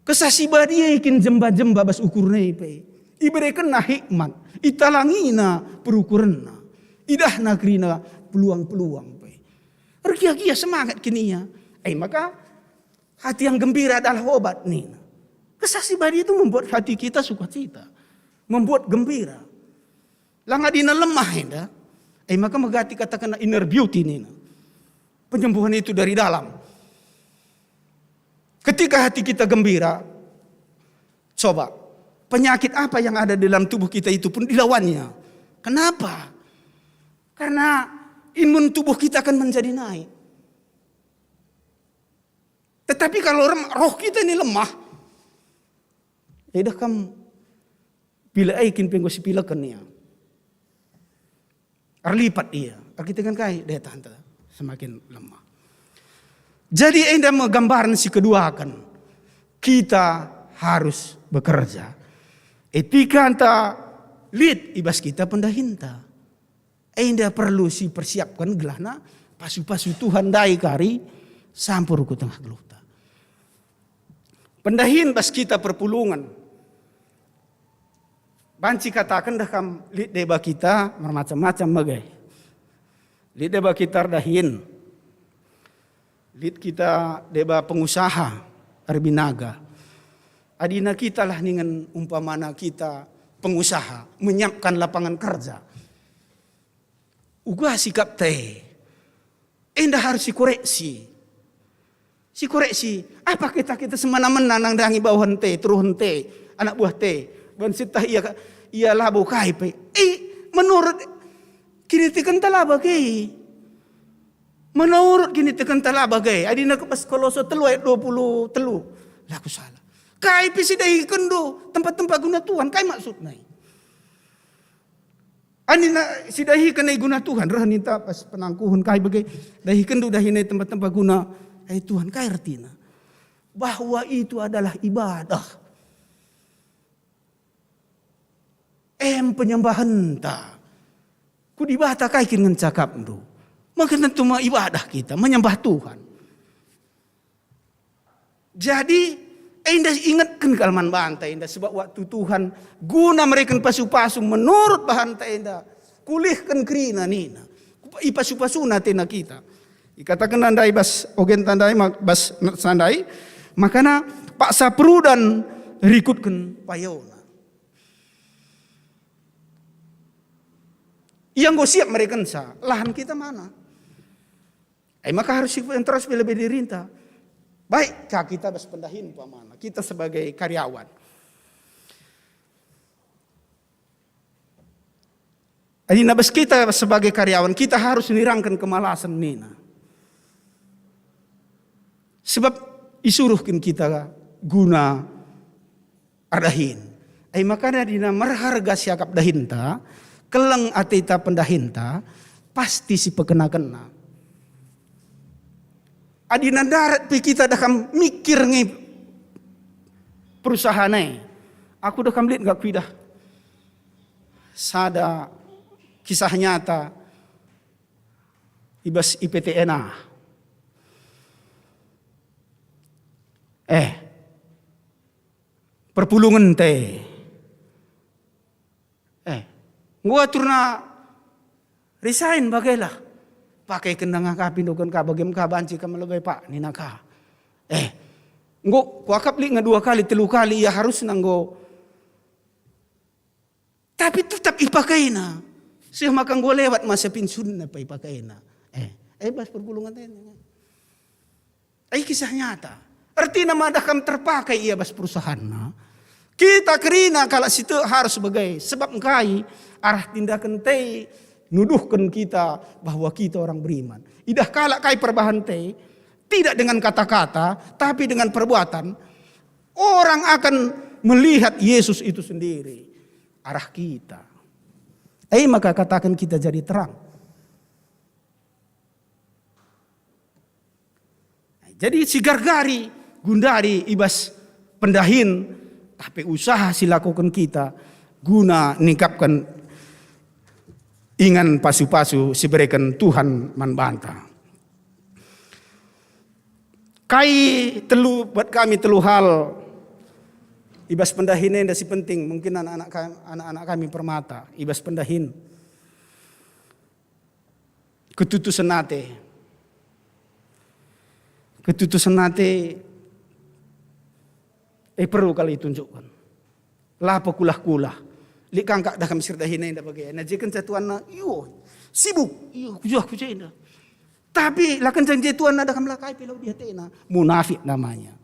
Kesah si Badia kin jemba-jemba bas ukurna e pe. Iberekenna hikmat, italangina perukurenna, idahna kerina peluang-peluang pe. Ergiah-giah semangat kin ia. E maka, hati yang gembira adalah obat, nina. Kesah si Badia itu membuat hati kita sukacita, membuat gembira. Lang adina lemah enda, e maka megati katakenna inner beauty, nina. Penyembuhan itu dari dalam. Ketika hati kita gembira, coba, penyakit apa yang ada di dalam tubuh kita itu pun dilawannya. Kenapa? Karena imun tubuh kita akan menjadi naik. Tetapi kalau rem-, roh kita ini lemah, Idah kam pilek ai kin pe enggo sipileken ia. Erlipat ia, erkiteken kai daya tahanta semakin lemah. Jadi enda me gambaren si keduaken, kita harus bekerja. Etika enta lit i bas kita pendahinta. Enda perlu sipersiapken gelahna pasu-pasu Tuhan ndai kari sampur ku tengah geluhta. Pendahin bas kita perpulungen. Banci kataken dah kam lit deba kita mermacam-macam bage. Lit deba kita erdahin. Lit kita deba pengusaha erbinaga. Adina kita lah ningen umpamana kita pengusaha menyiapkan lapangan kerja. Uga sikapta e. Enda harus sikoreksi. Sikoreksi, apa kita, kita semena-mena nandangi bauhenta, teruhenta, anak buahta. Ban setah ia, ia labo kai pe. Eh, menurut kinitekenta la bage. Menurut kinitekenta la bage. Adina ke bas Kolose telu ayat dua puluh telu. Lah aku salah. Kai pe si dahikenndu tempat-tempat guna Tuhan, kai maksudna? Anina si dahiken e guna Tuhan, reh ninta pas penangkuhen kai bage, dahikenndu dahin e tempat-tempat guna, eh Tuhan, kai ertina? Bahwa itu adalah ibadah. Em penyembahenta. Ku Dibata kai kin ngenca akapndu? Maka tentu me ibadah kita, menyembah Tuhan. Jadi, enda ingetken kal man banta enda, sebab waktu Tuhan guna mereken pasu-pasu menurut bahanta enda, kulihken kerina nina, ipasu-pasuna atena kita. Ikatakenna ndai bas ogenta ndai, mak-, bas nasa ndai, makana paksa perudan rikutken payona. Ia enggo siap merekensa, lahan kita mana? Eh, maka harus si terus bela-bela dirinta. Baik, ka kita bas pendahin umpamana, kita sebagai karyawan. Adina bas kita sebagai karyawan, kita harus nirangken kemalasen nina. Sebab isuruhken kita guna erdahin. Ai makana adina merharga siakap dahinta, keleng ateta pendahinta, pasti sipekenakenna. Adina ndarat pe kita dah kam mikir nge perusahaan e. Aku dah kam lit nggak kuidah sada kisah nyata i bas I P T N A. Eh, perpulungenta e. Eh, enggo aturna resign bagelah. Pakeken nangakapi ndoken ka bagem ka banci ka melebe pak nina ka. Eh, enggo kuakap lit nge dua kali, telu kali ia harusna enggo. Tapi tetap ipakena. Seh maka enggo lewat masa pensiunna pe ipakena. Eh, eh bas perpulungenta e. Ai kisah nyata. Ertina madah kam terpakai ia bas perusahaanna. Kita kerina kalak si tek harus bage, sebab engkai arah tindaken te nuduhken kita bahwa kita orang beriman. Idah kalak kai perbahan te, tidak dengan kata-kata, tapi dengan perbuatan, orang akan melihat Yesus itu sendiri arah kita. Ai maka kataken kita jadi terang. Jadi sigargari gundari i bas pendahin, tapi usaha si lakoken kita guna ningkapken ingan pasu-pasu si bereken Tuhan man banta. Kai telu buat kami telu hal i bas pendahin enda si penting, mungkin anak-anak kami, anak-anak kami permata i bas pendahin. Ketutusen ate. Ketutusen ate, eh, perlu kal itunjukkan. La pekulah-kulah. Lit kangkak dah kam sirdahin enda bage. Najekenca tuanna, iyo, sibuk. Iyo, kujuah kuja enda. Tapi la kenca je tuanna dah kam la kai pe la udi atena. Munafik namanya.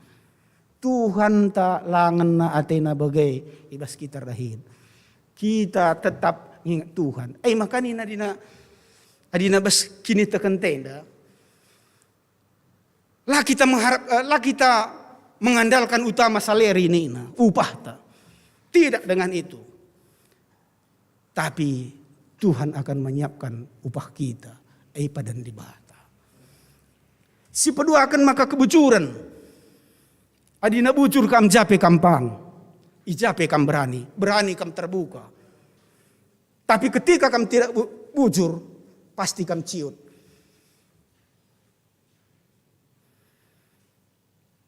Tuhanta la ngena atena bage i bas kita erdahin. Kita tetap nginget Tuhan. Eh, maka nina adina, adina bas kinitekenta enda, la kita mengharap, eh, la kita mengandalkan utama salary nina, upahta. Tidak dengan itu. Tapi Tuhan akan menyiapkan upah kita, e padan Dibata. Sipeduaken maka kebujuren. Adina bujur kam, jape kam pang. I jape kam berani, berani kam terbuka. Tapi ketika kam tidak bu-, bujur, pasti kam ciut.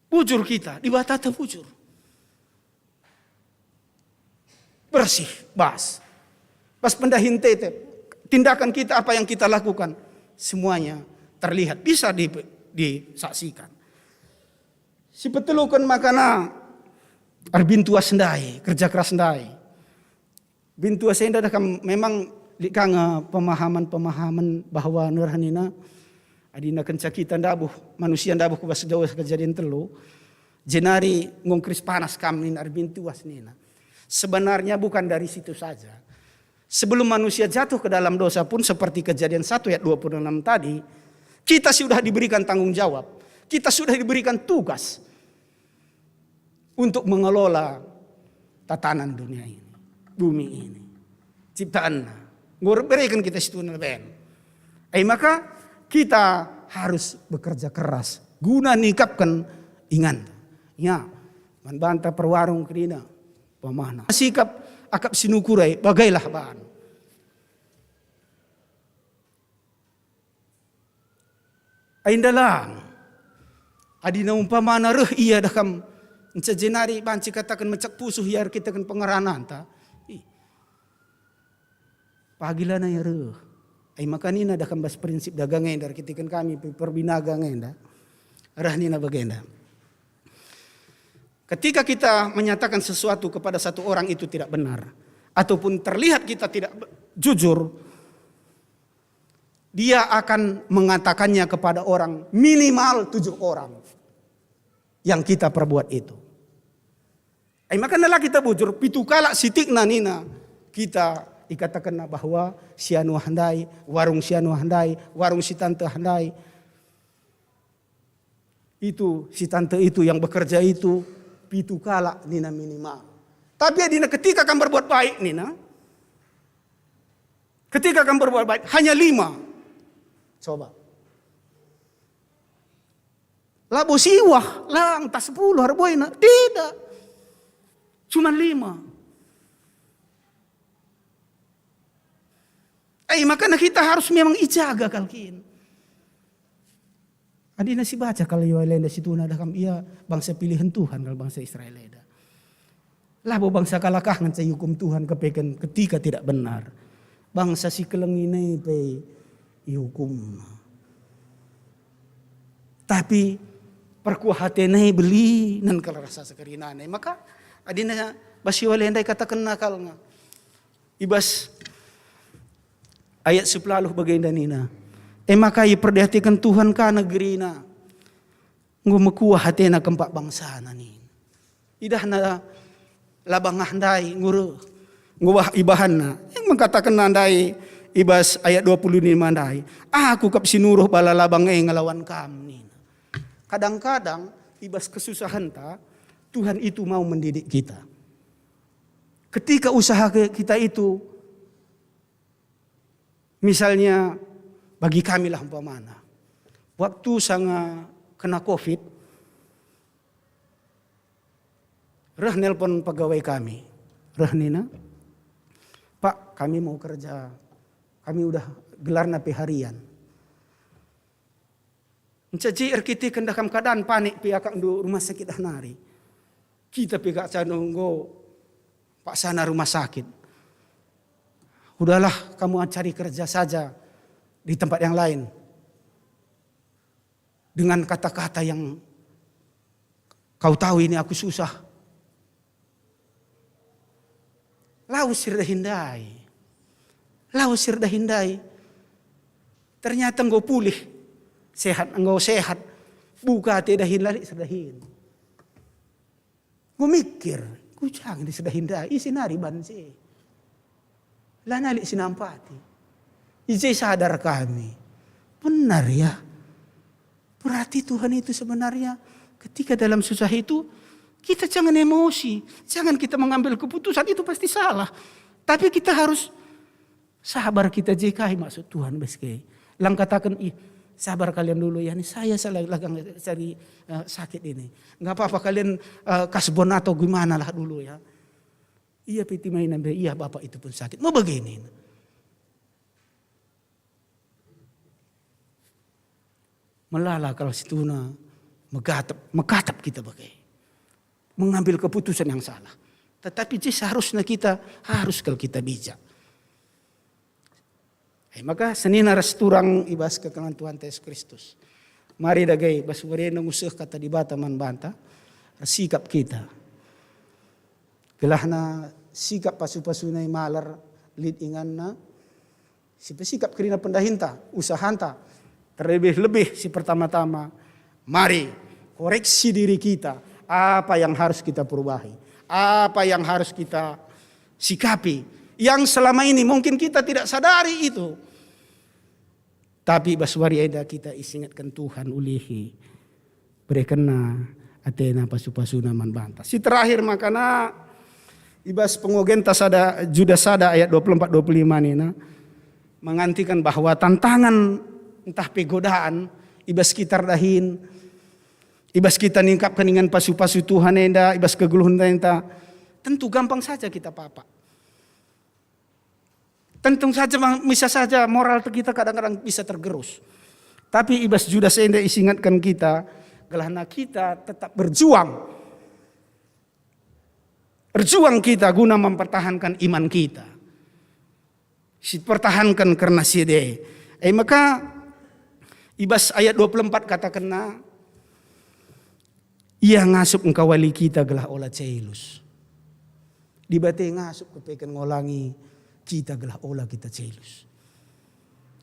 Bujur kita, Dibata ta bujur. Bersih, bas. Bas pendahin tete, tindakan kita, apa yang kita lakukan, semuanya terlihat, bisa di-, disaksikan. Sipeteluken makana erbintuas ndai, kerja keras ndai. Bintuas enda dah kam memang lit ka nge pemahaman-pemahaman bahwa nereh nina, adina kenca kita ndabuh, manusia ndabuh ku bas dosa, Kejadian telu, jenari enggo engkeris panas kam nina, erbintuas nina. Sebenarnya bukan dari situ saja. Sebelum manusia jatuh ke dalam dosa pun, seperti Kejadian satu ayat dua puluh enam tadi, kita sudah diberikan tanggung jawab, kita sudah diberikan tugas untuk mengelola tatanan dunia ini, bumi ini, ciptaanNa. Enggo ibereken kita situhuna ben. E maka kita harus bekerja keras guna nikapken inganta. Ya, man banta perwarung kerina, pemahna. Sikap akap si nukur e, bagailah ban. Ai ndalang. Adina umpamana reh ia dah kam, nca jenari banci kataken mecak pusuh ia erkiteken pengerananta. Ih. Pagi lanai reh. Ai maka nina dah kam bas prinsip dagang enda erkiteken kami pe perbinagang enda. Reh nina bagenda. Ketika kita menyatakan sesuatu kepada satu orang itu tidak benar, ataupun terlihat kita tidak be-, jujur, dia akan mengatakannya kepada orang, minimal tujuh orang yang kita perbuat itu. Ai maka nela kita bujur, pitu kalak sitikna nina, kita ikatakenna bahwa si anu ah ndai, warung si anu ah ndai, warung si tante ah ndai. Itu si tante itu yang bekerja itu pitu kalak nina minimal. Tapi adina ketika kam berbuat baik nina, ketika kam berbuat baik hanya lima. Coba. Labo siwah, lang tas sepuluh erboina. Tidak. Cuma lima. Eh, makanya kita harus memang ijaga kal kin. Adina sibaca kal Yoel enda situhuna dah kam ia bangsa pilihan Tuhan kal bangsa Israel enda. Labo bangsa kalak ah ngenca iukum Tuhan kepeken ketika tidak benar. Bangsa si keleng ini pe iukum. Tapi perkuah atena beli nan kal rasa sekerinana. Maka adina bas Yoel enda ikatakenna kal nga. I bas ayat sepuluh bagenda nina, "E maka iperdiateken Tuhan ka negerina, enggo mekuah atena kempak bangsana," nina. Idahna labang ah ndai enggo reh, enggo bah-, ibahanna. Yang mengkatakenna ndai i bas ayat dua puluh lima ndai, "Aku kap si nuruh bala labang e ngelawan kam," nina. Kadang-kadang i bas kesusahenta, Tuhan itu mau mendidik kita. Ketika usaha ke-, kita itu, misalnya bagi kami lah umpamana, waktu sanga kena covid, reh nelpon pegawai kami, reh nina, "Pak, kami mau kerja, kami udah gelarna pe harian." Ncaji erkiteken dah kam keadaan panik pe akapndu rumah sakit ah nari. Kita pe kak cano enggo paksana rumah sakit. Udahlah, kamu cari kerja saja di tempat yang lain. Dengan kata-kata yang kau tahu ini aku susah. Lawes si erdahin ndai. Lawes si erdahin ndai. Ternyata enggo pulih. Sehat, enggo sehat. Buka ate dahin lalik si erdahin. Enggo mikir, "Kuja nge si erdahin ndai, ise nari ban si?" Lanai lit si nampati. I je sadar kami. Benar ya. Berarti Tuhan itu sebenarnya ketika dalam susah itu, Kita jangan emosi, jangan kita mengambil keputusan, itu pasti salah. Tapi kita harus sabar, kita je kai maksud Tuhan bas ke. Lang kataken, "Ih, sabar kalian dulu ya, ini saya salah lagang cari, eh, sakit ini. Nggak apa-apa kalian, eh, kasbon atau gimana lah dulu ya." Ia pe timai nambe, "Iya Bapak, itu pun sakit." Mau begini. Melala kal situhuna megatep, megatep kita bage. Mengambil keputusan yang salah. Tetapi je seharusnya kita, harus kal kita bijak. Eh, maka senina ras turang i bas kekelengen Tuhanta Yesus Kristus. Mari dage bas wari enda nguseh kata Dibata man banta, ersikap kita. Gelahna sikap pasu-pasuna i maler, lit inganna, si pesikap kerina pendahinta, usahanta, terlebih-lebih si pertama-tama, mari koreksi diri kita, apa yang harus kita perubahi, apa yang harus kita sikapi, yang selama ini mungkin kita tidak sadari itu. Tapi bas wari enda kita isingetken Tuhan ulihi, berekenNa atena pasu-pasuna man banta. Si terakhir makana, i bas pengogenta sada, Judas sada ayat dua puluh empat dua puluh lima nina, mengantikan bahwa tantangan ntah pe godaan i bas kita erdahin, i bas kita ningkapken ingan pasu-pasu Tuhan enda, i bas kegeluhen enda, tentu gampang saja kita papa. Tentu saja, misa saja moral kita kadang-kadang bisa tergerus. Tapi i bas Judas enda isingetken kita, gelahna kita tetap berjuang. Erjuang kita guna mempertahankan iman kita. Sipertahanken kerna si e. E maka, i bas ayat dua puluh empat katakenna, Ia ngasup engkawali kita gelah ola celus. Dibata ngasup kepeken ngolangi kita gelah ola kita celus.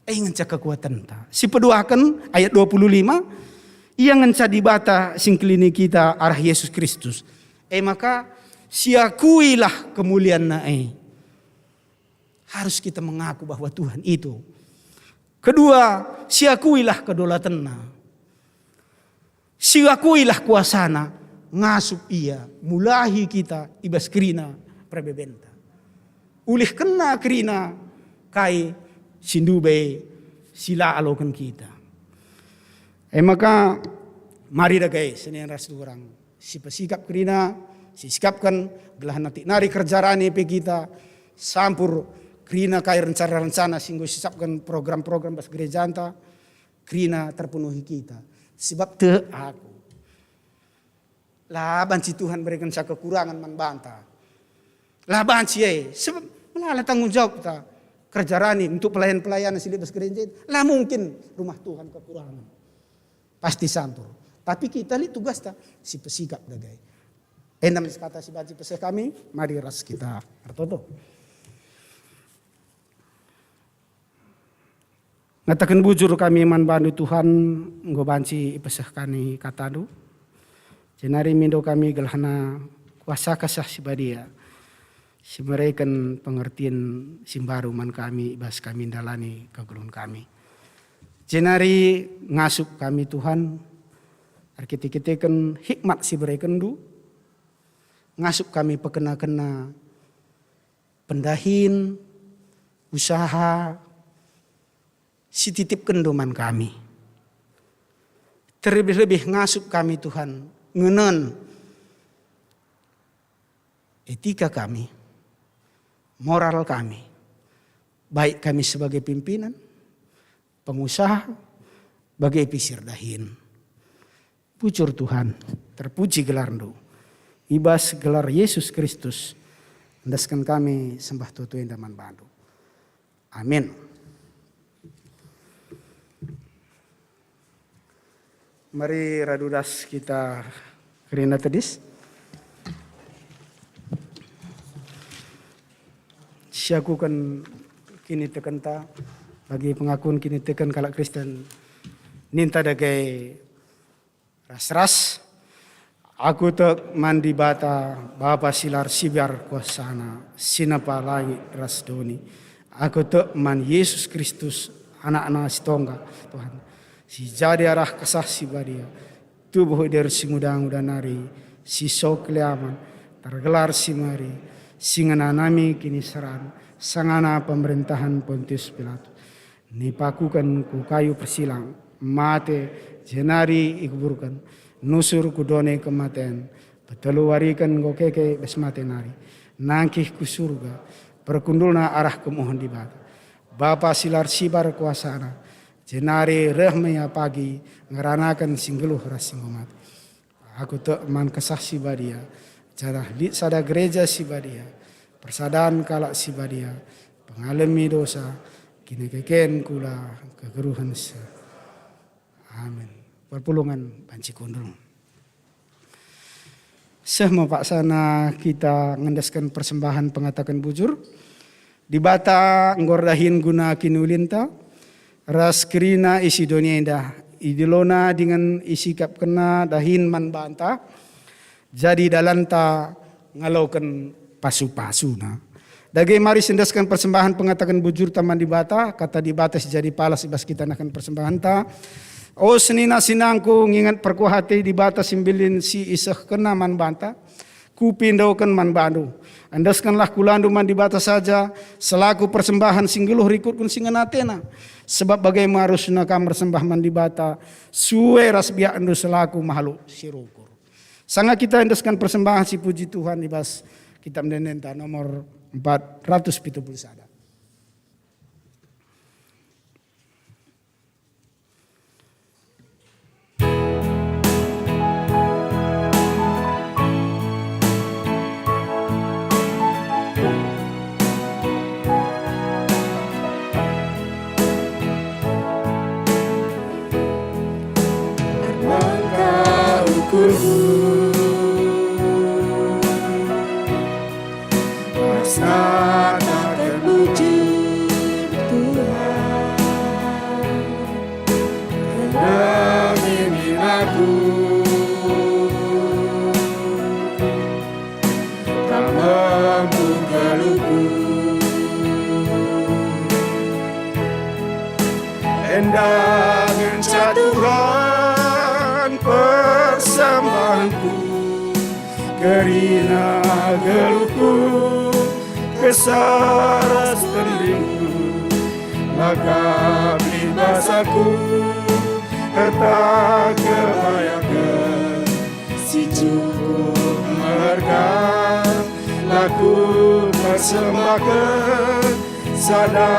E ngenca kekuatenta. Sipeduaken ayat dua puluh lima, Ia ngenca Dibata si ngkelini kita arah Yesus Kristus. E maka, siakuilah kemulianNa e. Harus kita mengaku bahwa Tuhan itu. Kedua, siakuilah kedaulatenNa. Siakuilah kuasaNa, ngasup Ia, mulahi kita i bas kerina perbebenta. Ulihkenna kerina kai si ndube si la aloken kita. E maka, mari dage senina ras turang. Si pesikap kerina, sisikapken, gelah nanti nari kerja rani pe kita, sampur kerina kai rencana-rencana si enggo sisapken program-program bas gerejanta, kerina terpenuhi kita. Sebab tek aku. La banci Tuhan berekenca kekurangan man banta. La banci e, sebab melala tanggung jawabta. Kerja rani untuk pelayan-pelayan si lit bas gereja, la mungkin rumah Tuhan kekurangan. Pasti sampur. Tapi kita lit tugasta si pesikap dage. Enda me kata si banci peseh kami, mari ras kita ertoto. Ngataken bujur kami man bandu Tuhan, enggo banci ipeseh kami katandu. Jenari mindo kami gelahna kuasa Kesah Si Badia, si mereken pengertin si mbaru man kami i bas kami ndalani kegeluhen kami. Jenari ngasup kami Tuhan, erkite-kiteken hikmat si berekenndu, ngasup kami pekena-kena pendahin, usaha, si titipkenndu man kami. Terlebih-lebih ngasup kami Tuhan, ngenen etika kami, moral kami, baik kami sebagai pimpinan, pengusaha, bage pe si erdahin. Bujur Tuhan, terpuji gelarNdu. I bas gelar Yesus Kristus, endesken kami sembah tuhu-tuhu enda man bandu. Amin. Mari radu ras kita kerina tedis. Siakuken kinitekenta bagi pengakun kiniteken kalak Kristen, ninta dage ras-ras. Aku tek man Dibata, Bapa si la ersibar kuasaNa, si nepa langit ras doni. Aku tek man Yesus Kristus, AnakNa si tongga, Tuhan, si jadi arah Kesah Si Badia, tubuh i deher si nguda-nguda nari, si so keliamen, tergelar si meri, si ngenanami kiniseran, sangana pemerintahen Pontius Pilatus. Nipakuken ku kayu persilang, mate, jenari ikuburken, nusur ku doni kematen, petelu wariken enggo keke bas mate nari, nangkih ku Surga, perkundulna arah kemuhen Dibata. Bapa si la ersibar kuasana, jenari reh me ia pagi ngeranaken si nggeluh ras si enggo mate. Aku tek man Kesah Si Badia, janah lit sada gereja si badia, persadan kalak si badia, pengalemi dosa, kinekeken kula kegeluhen seh. Amin. Perpulungen banci kundul. Seh me paksana kita ngendesken persembahen pengataken bujur. Dibata enggo erdahin guna kiniulinta, ras kerina isi doni enda, idilona dingen isikapkenna dahin man banta, jadi dalanta ngaloken pasu-pasuna. Dage mari siendesken persembahen pengataken bujurta man Dibata, kata Dibata si jadi palas i bas kita nehken persembahenta. O senina-senangku, nginget perkuah ate Dibata si mbilin si isehkenna man banta, kupindo man bandu. Endeskenlah kulandu man Dibata saja, selaku persembahen si nggeluh rikutken si ngena atena. Sebab bage me arusna kam ersembah man Dibata, sue ras biakndu selaku mahluk si rukur. Sanga kita endesken persembahen si puji Tuhan i bas Kitab Ende-Endenta nomor empat ratus pitu puluh sada. Erlangkah ukurku, ras ngataken bujur Tuhan, erdahin aku. Kam empu geluhku. Enda ngenca Tuhan persembahenku, kerina geluhku, kesah ras tendingku, la kam lit basaku, erta kebayaken si cukup meherga, la kupersembahken sada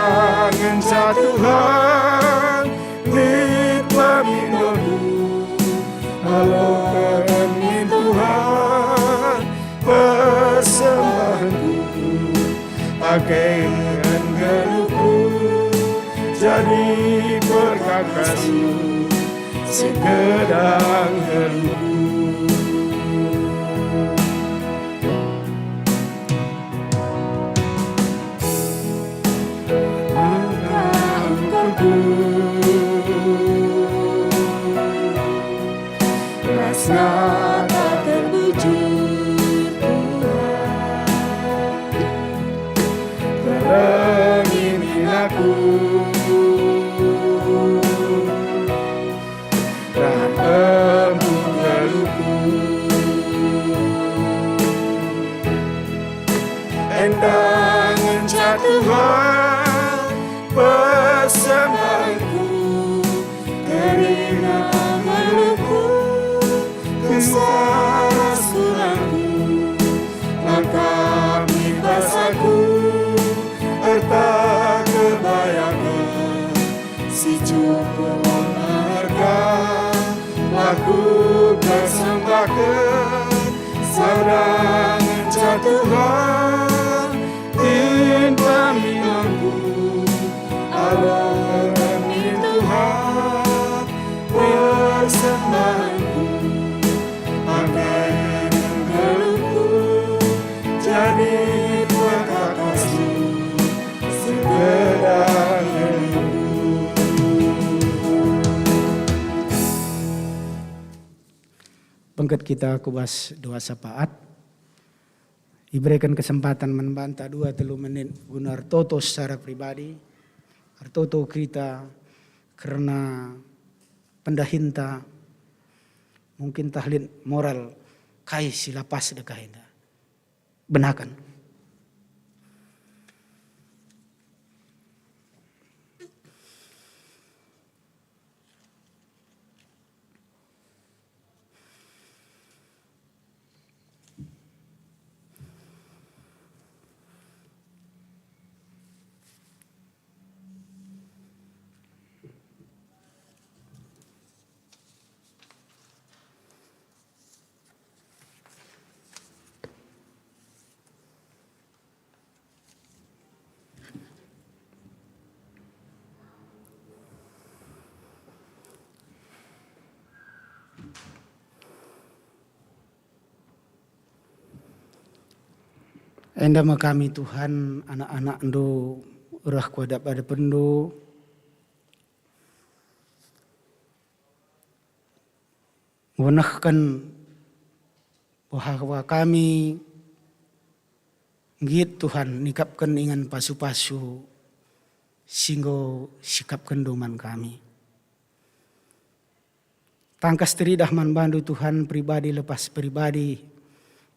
ngenca Tuhan, lit pemindondu. Aloken min Tuhan persembahenku, pakeken geluhku jadi perkakasndu. Segedang geluhku. Maka engkelku ras ngataken bujur Tuhan, kelengi min aku. Rah empu geluhku. Enda ngenca Tuhan persembahenku, kerina geluhku, kesah ras tulangku, la kam lit basaku, erta kebayaken si cukup meherga, la kupersembahken sada ngenca Tuhan, lit pemindonku. Aloken min Tuhan persembahenku, pakeken geluhku jadi perkakasndu. Segedang geluhku. Bengket kita ku bas doa syafaat. Ibereken kesempatan man banta dua telu menit guna ertoto secara pribadi, ertoto kita kerna pendahinta, mungkin tah lit moral Kai si la pas dekah enda? Benaken. Enda me kami, Tuhan, anak-anakNdu, reh ku adep-adepNdu, ngenehken bahwa kami nggit, Tuhan, nikapken ingan pasu-pasu si enggo sikapkenNdu man kami. Tangkas teridah man bandu, Tuhan, pribadi lepas pribadi,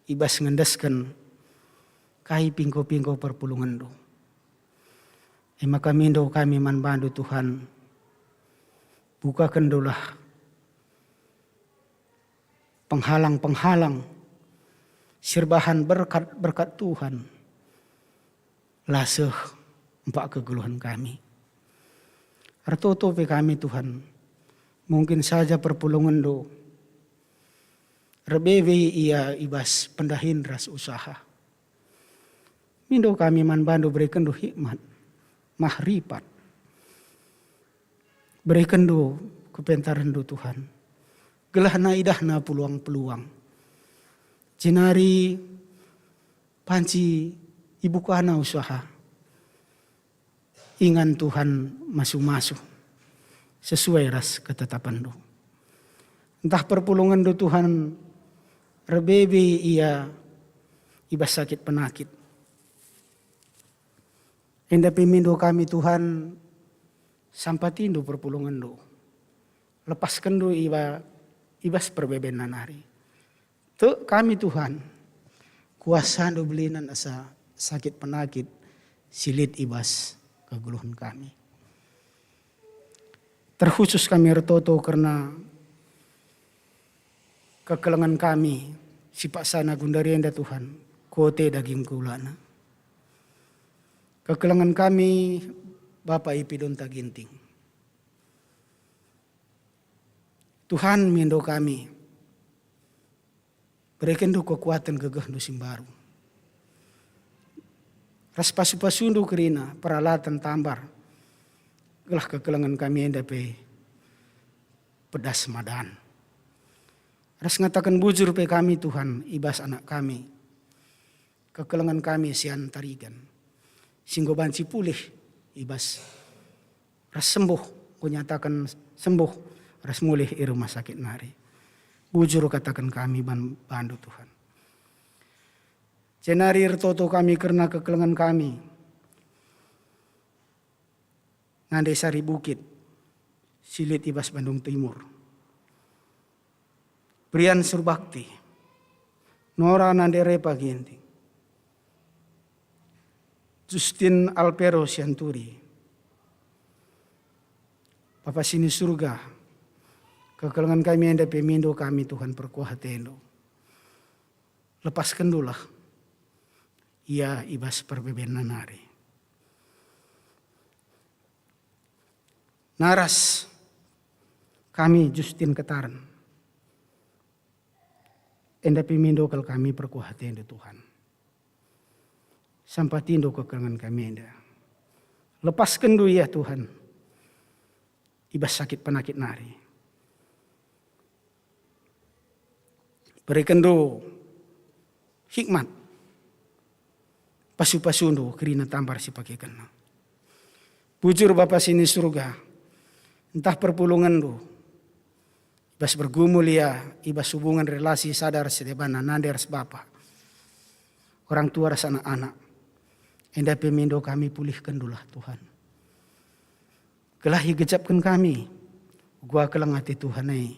i bas ngendesken kai pingko-pingko perpulungenNdu. E maka mindo kami man bandu, Tuhan, bukakenNdulah penghalang-penghalang si erbahan berkat-berkat Tuhan, la seh empak kegeluhen kami. Ertoto pe kami, Tuhan, mungkin saja perpulungenNdu, erbebe ia i bas pendahin ras usaha. Mindo kami man bandu, berekenNdu hikmat, mahripat. BerekenNdu kepentarenNdu, Tuhan, gelahna idahna peluang-peluang. Jenari banci ibukana usaha. Ingan, Tuhan, masu-masu sesuai ras ketetapenNdu. Ntah perpulungenNdu, Tuhan, erbebe ia i bas sakit penakit. Enda pe mindo kami, Tuhan, sampatiNdu perpulungenNdu. LepaskenNdu iba i bas perbebenna nari. Tek kami, Tuhan, kuasaNdu belinen asa sakit penakit si lit i bas kegeluhen kami. Terkhusus kami ertoto kerna kekelengen kami si paksana gundari enda, Tuhan, kuote daging kulana. Kekelengen kami, Bapa, ipidonta Ginting. Tuhan, mindo kami, berekenNdu kekuaten gegehndu si mbaru, ras pasu-pasuNdu kerina peralatan tambar, gelah kekelengen kami enda pe pedas madan. Ras ngataken bujur pe kami, Tuhan, i bas anak kami, kekelengen kami Sian Tarigan, si enggo banci pulih i bas ras sembuh, kunyataken sembuh ras mulih i rumah sakit nari. Bujur kataken kami ban bandu, Tuhan. Jenari ertoto kami kerna kekelengen kami, Nande Sari Bukit, si lit i bas Bandung Timur. Brian Surbakti, Nora Nande Repa Ginting, Justin Alpero Sianturi. Bapa si ni Surga, kekelengen kami enda pe mindo kami, Tuhan, perkuah ateNdu. LepaskenNdulah ia i bas perbebenna nari. Naras kami Justin Ketaren, enda pe mindo kal kami perkuah ateNdu, Tuhan. SampatiNdu kekelengen kami enda. LepaskenNdu ia, Tuhan, i bas sakit penakit nari. BerekenNdu hikmat, pasu-pasuNdu kerina tambar si pakekenna. Bujur Bapa si ni Surga, ntah perpulungenNdu, i bas bergumul ia i bas hubungan relasi sada ras si debanna, nande ras bapa, orang tua ras anak-anak, enda pe mindo kami, pulihkenNdulah, Tuhan. Gelah igejapken kami, uga keleng ate Tuhan e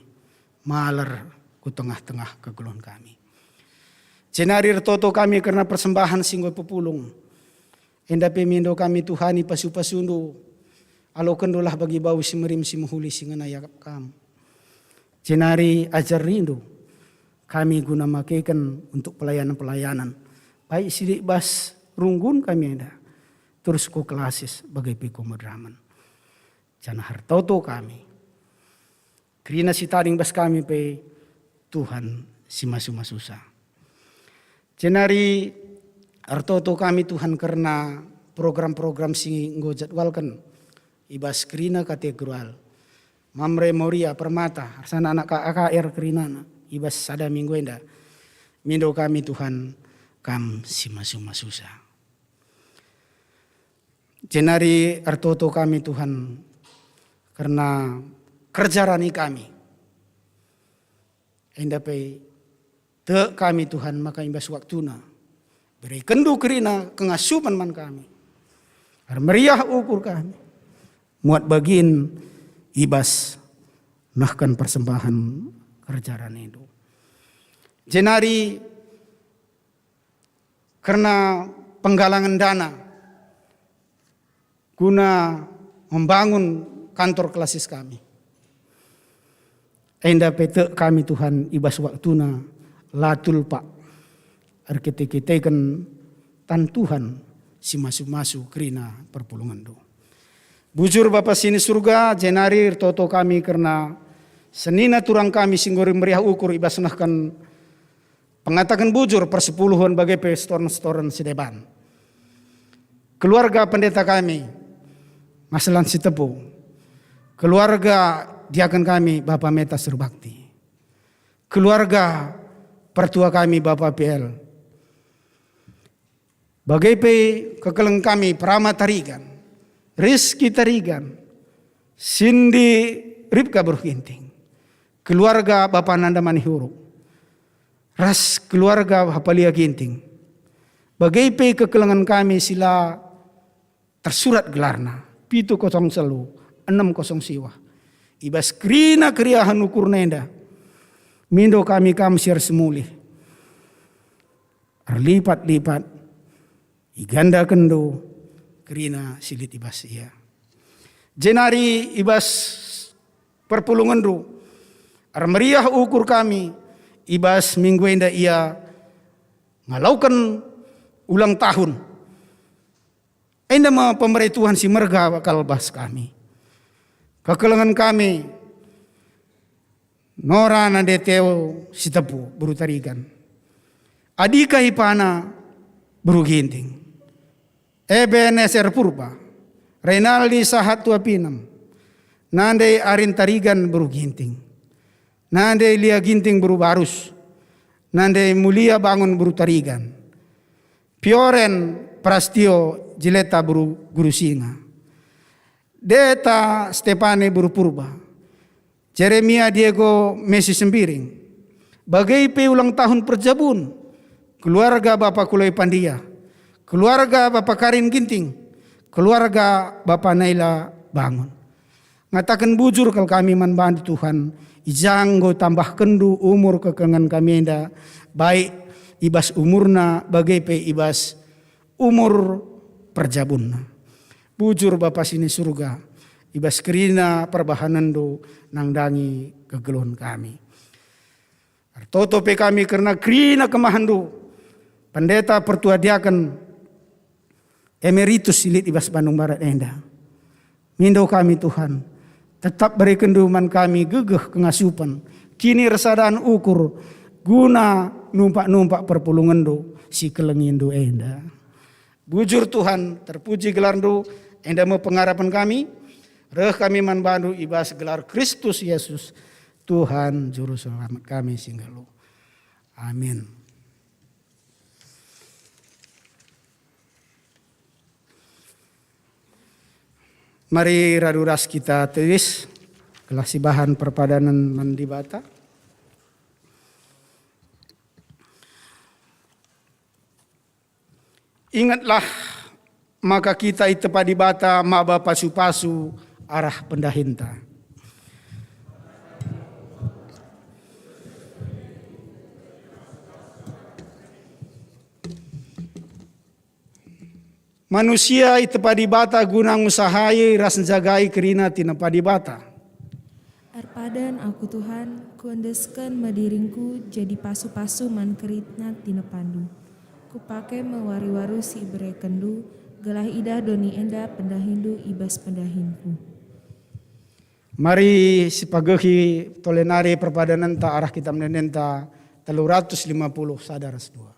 maler ku tengah-tengah kegeluhen kami. Jenari ertoto kami kerna persembahan si enggo ipepulung. Enda pe mindo kami Tuhan ipasu-pasundu, alokendulah bagi bau si merim si mehuli si ngena iakap Kam. Jenari ajarindu kami guna makeken untuk pelayanan-pelayanan, baik silit bas runggun kami enda, terus ku klasis bage pe ku medramen. Janah ertoto kami. Kerina si tading bas kami pe Tuhan si masu-masusa. Jenari ertoto kami Tuhan kerna program-program si enggo jadwalken i bas kerina katedral. Mamre Moria Permata, arsana anak K A K R kerinana i bas sada minggu enda. Mindo kami Tuhan, Kam si masu-masusa. Jenari ertoto kami Tuhan kerna kerja rani kami. Enda pe tek kami Tuhan maka i bas waktuna berekenNdu kerina kengasupen man kami. Ermeriah ukur kami, muat bagin i bas nehken persembahen kerja raniNdu. Jenari kerna penggalangen dana guna membangun kantor klasis kami. Enda pe tek kami Tuhan i bas waktuna la tulpak erkite-kiteken tan Tuhan si masu-masu kerina perpulungenNdu. Bujur Bapa si ni Surga, jenari ertoto kami kerna senina turang kami si enggo meriah ukur i bas nehken pengataken bujur persepuluhen bage pe setoren-setoren si deban. Keluarga pendeta kami, Mas Lan Sitepu. Keluarga diaken kami, Bapa Meta Surbakti. Keluarga pertua kami, Bapa P L. Bage pe kekelengen kami, Perama Tarigan, Rizky Tarigan, Sindi Ripka Beruh Ginting, keluarga Bapa Nanda Manihuruk, ras keluarga Bapa Lia Ginting. Bage pe kekelengen kami si la tersurat gelarna, pitu kosong telu, enem kosong siwah. I bas kerina keriahen ukurna enda, mindo kami Kam si ersemulih erlipat-lipat, igandakenNdu kerina si lit i bas ia. Jenari i bas perpulungenNdu, ermeriah ukur kami i bas minggu enda ia ngaloken ulang tahun. Enda me pemere Tuhan si merga kal bas kami. Kekelengen kami, Nora nande Teo Sitepu, Beru Tarigan. Adika ipana, Beru Ginting. Ebenezer Purba, Renaldi Sahat Tuapinem, nande Arin Tarigan, Beru Ginting. Nande Lia Ginting, Beru Barus. Nande Mulia Bangun, Beru Tarigan. Pioren Prastio Jeleta, Beru Guru Singa. Deta Stepane, Beru Purba. Jeremia Diego Messi Sembiring. Bage pe ulang tahun perjabun, keluarga Bapa Kuloi Pandia, keluarga Bapa Karin Ginting, keluarga Bapa Naila Bangun. Ngataken bujur kal kami man bandu Tuhan, i ja enggo tambahkenNdu umur kekelengen kami enda, baik i bas umurna bage pe i bas umur perjabunna. Bujur Bapa si ni Surga, i bas kerina perbahanenNdu nandangi kegeluhen kami. Ertoto pe kami kerna kerina kemahenndu, Pendeta Pertua Diaken Emeritus si lit i bas Bandung Barat enda. Mindo kami, Tuhan, tetap berekenNdu man kami gegeh kengasupen, kiniresadan ukur, guna numpak-numpak perpulungenNdu si kelengiNdu enda. Bujur Tuhan, terpuji gelarNdu, enda me pengarapen kami. Reh kami man bandu i bas gelar Kristus Yesus, Tuhan Juru Selamat kami si nggeluh. Amin. Mari radu ras kita tewis, gelah sibahan perpadanen man Dibata. Ingetlah maka kita itepa Dibata maba pasu-pasu arah pendahinta. Manusia itepa Dibata guna ngusahai ras njagai kerina tinepa Dibata. Erpadan aku, Tuhan, kuendesken me diringku jadi pasu-pasu man kerina tinepaNdu. Kupake me wari-wari si iberekenndu, gelah idah doni enda pendahiNdu i bas pendahingku. Mari sipagehi tole nari perpadanenta arah kitab ende-endenta telu ratus lima puluh sada ras dua.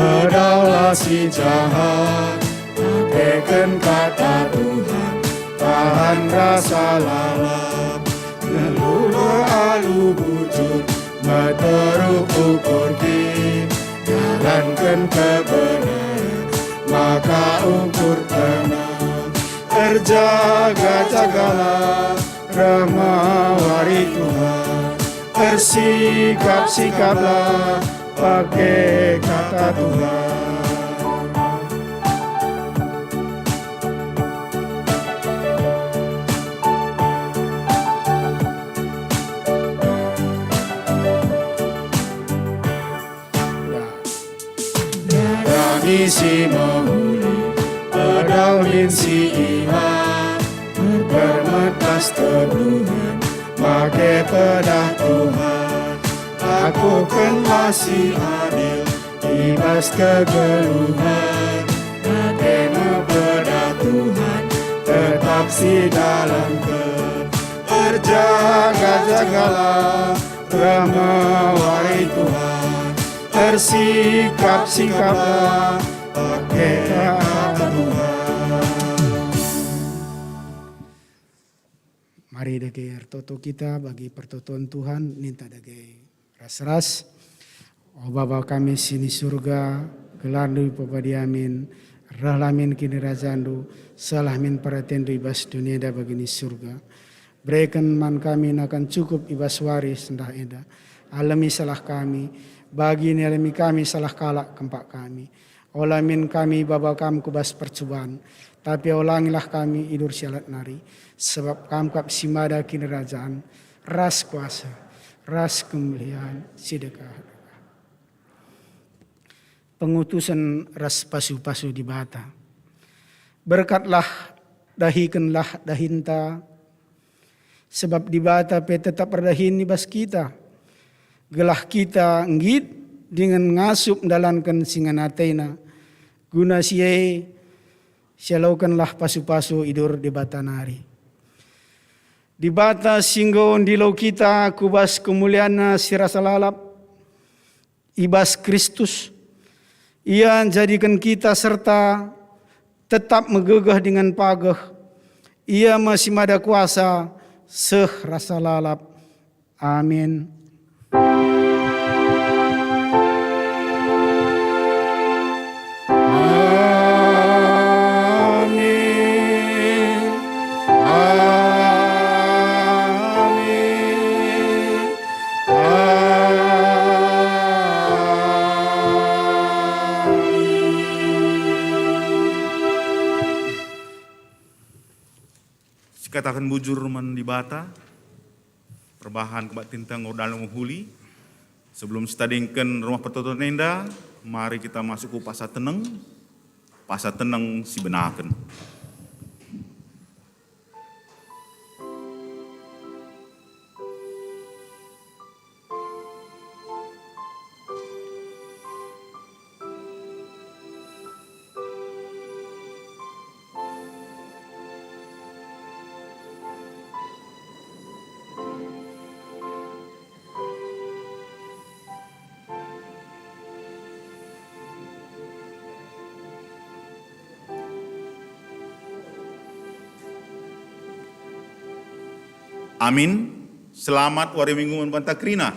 Pedaulah si jahat, pakeken kata Tuhan, tahan rasa lalap. Nggeluh alu bujur, meteruk ukur kin, jalanken kebenaran, maka ukur tenang. Erjaga-jagalah, reh me wari Tuhan. Ersikap-sikaplah, pake kata Tuhan. Darani si mehuli, pedauhin si ilah, permetas kegeluhen, make pedah Tuhan. Lakukenlah si adil, i bas kegeluhen, make me pedah Tuhan, tetap sidalanken. Erjaga-jagalah, reh me wari Tuhan. Ersikap-sikaplah, pake kata Tuhan. Mari dage ertoto kita bagi pertoton Tuhan, ninta dage ras-ras. O Bapa kami si ni Surga, gelarNdu ipepadi amin, rehlah min kinirajanNdu, sehlah min peratenNdu i bas doni enda bagi ni Surga. Bereken man kami nakan cukup i bas wari sendah enda. Alemi salah kami, bagi nialemi kami salah kalak kempak kami. Ola min kami baba Kam ku bas percuban, tapi olangilah kami i bas si lalap nari, sebab Kam kap si mada kinirajan, ras kuasa, ras kemulian si dekah-dekah. Pengutusen ras pasu-pasu Dibata. Berkatlah, dahikenlah dahinta, sebab Dibata pe tetap erdahin i bas kita, gelah kita nggit dingen ngasup ndalanken si ngena ateNa. Guna si e, sialokenlah pasu-pasu i bas Dibata nari. Dibata si enggo ndilo kita ku bas kemulianNa si rasa lalap, i bas Kristus. Ia njadiken kita serta tetap megegeh dingen pageh. Ia me si mada kuasa seh rasa lalap. Amin. Amin. Amin. Amin. Sikataken bujur man Dibata, perbahan kebaktinta enggo dalan mehuli. Sebelum sitadingken rumah pertoton enda, mari kita masuk ku pasa teneng, pasa teneng sibenaken. Amin. Selamat wari Minggu man banta kerina.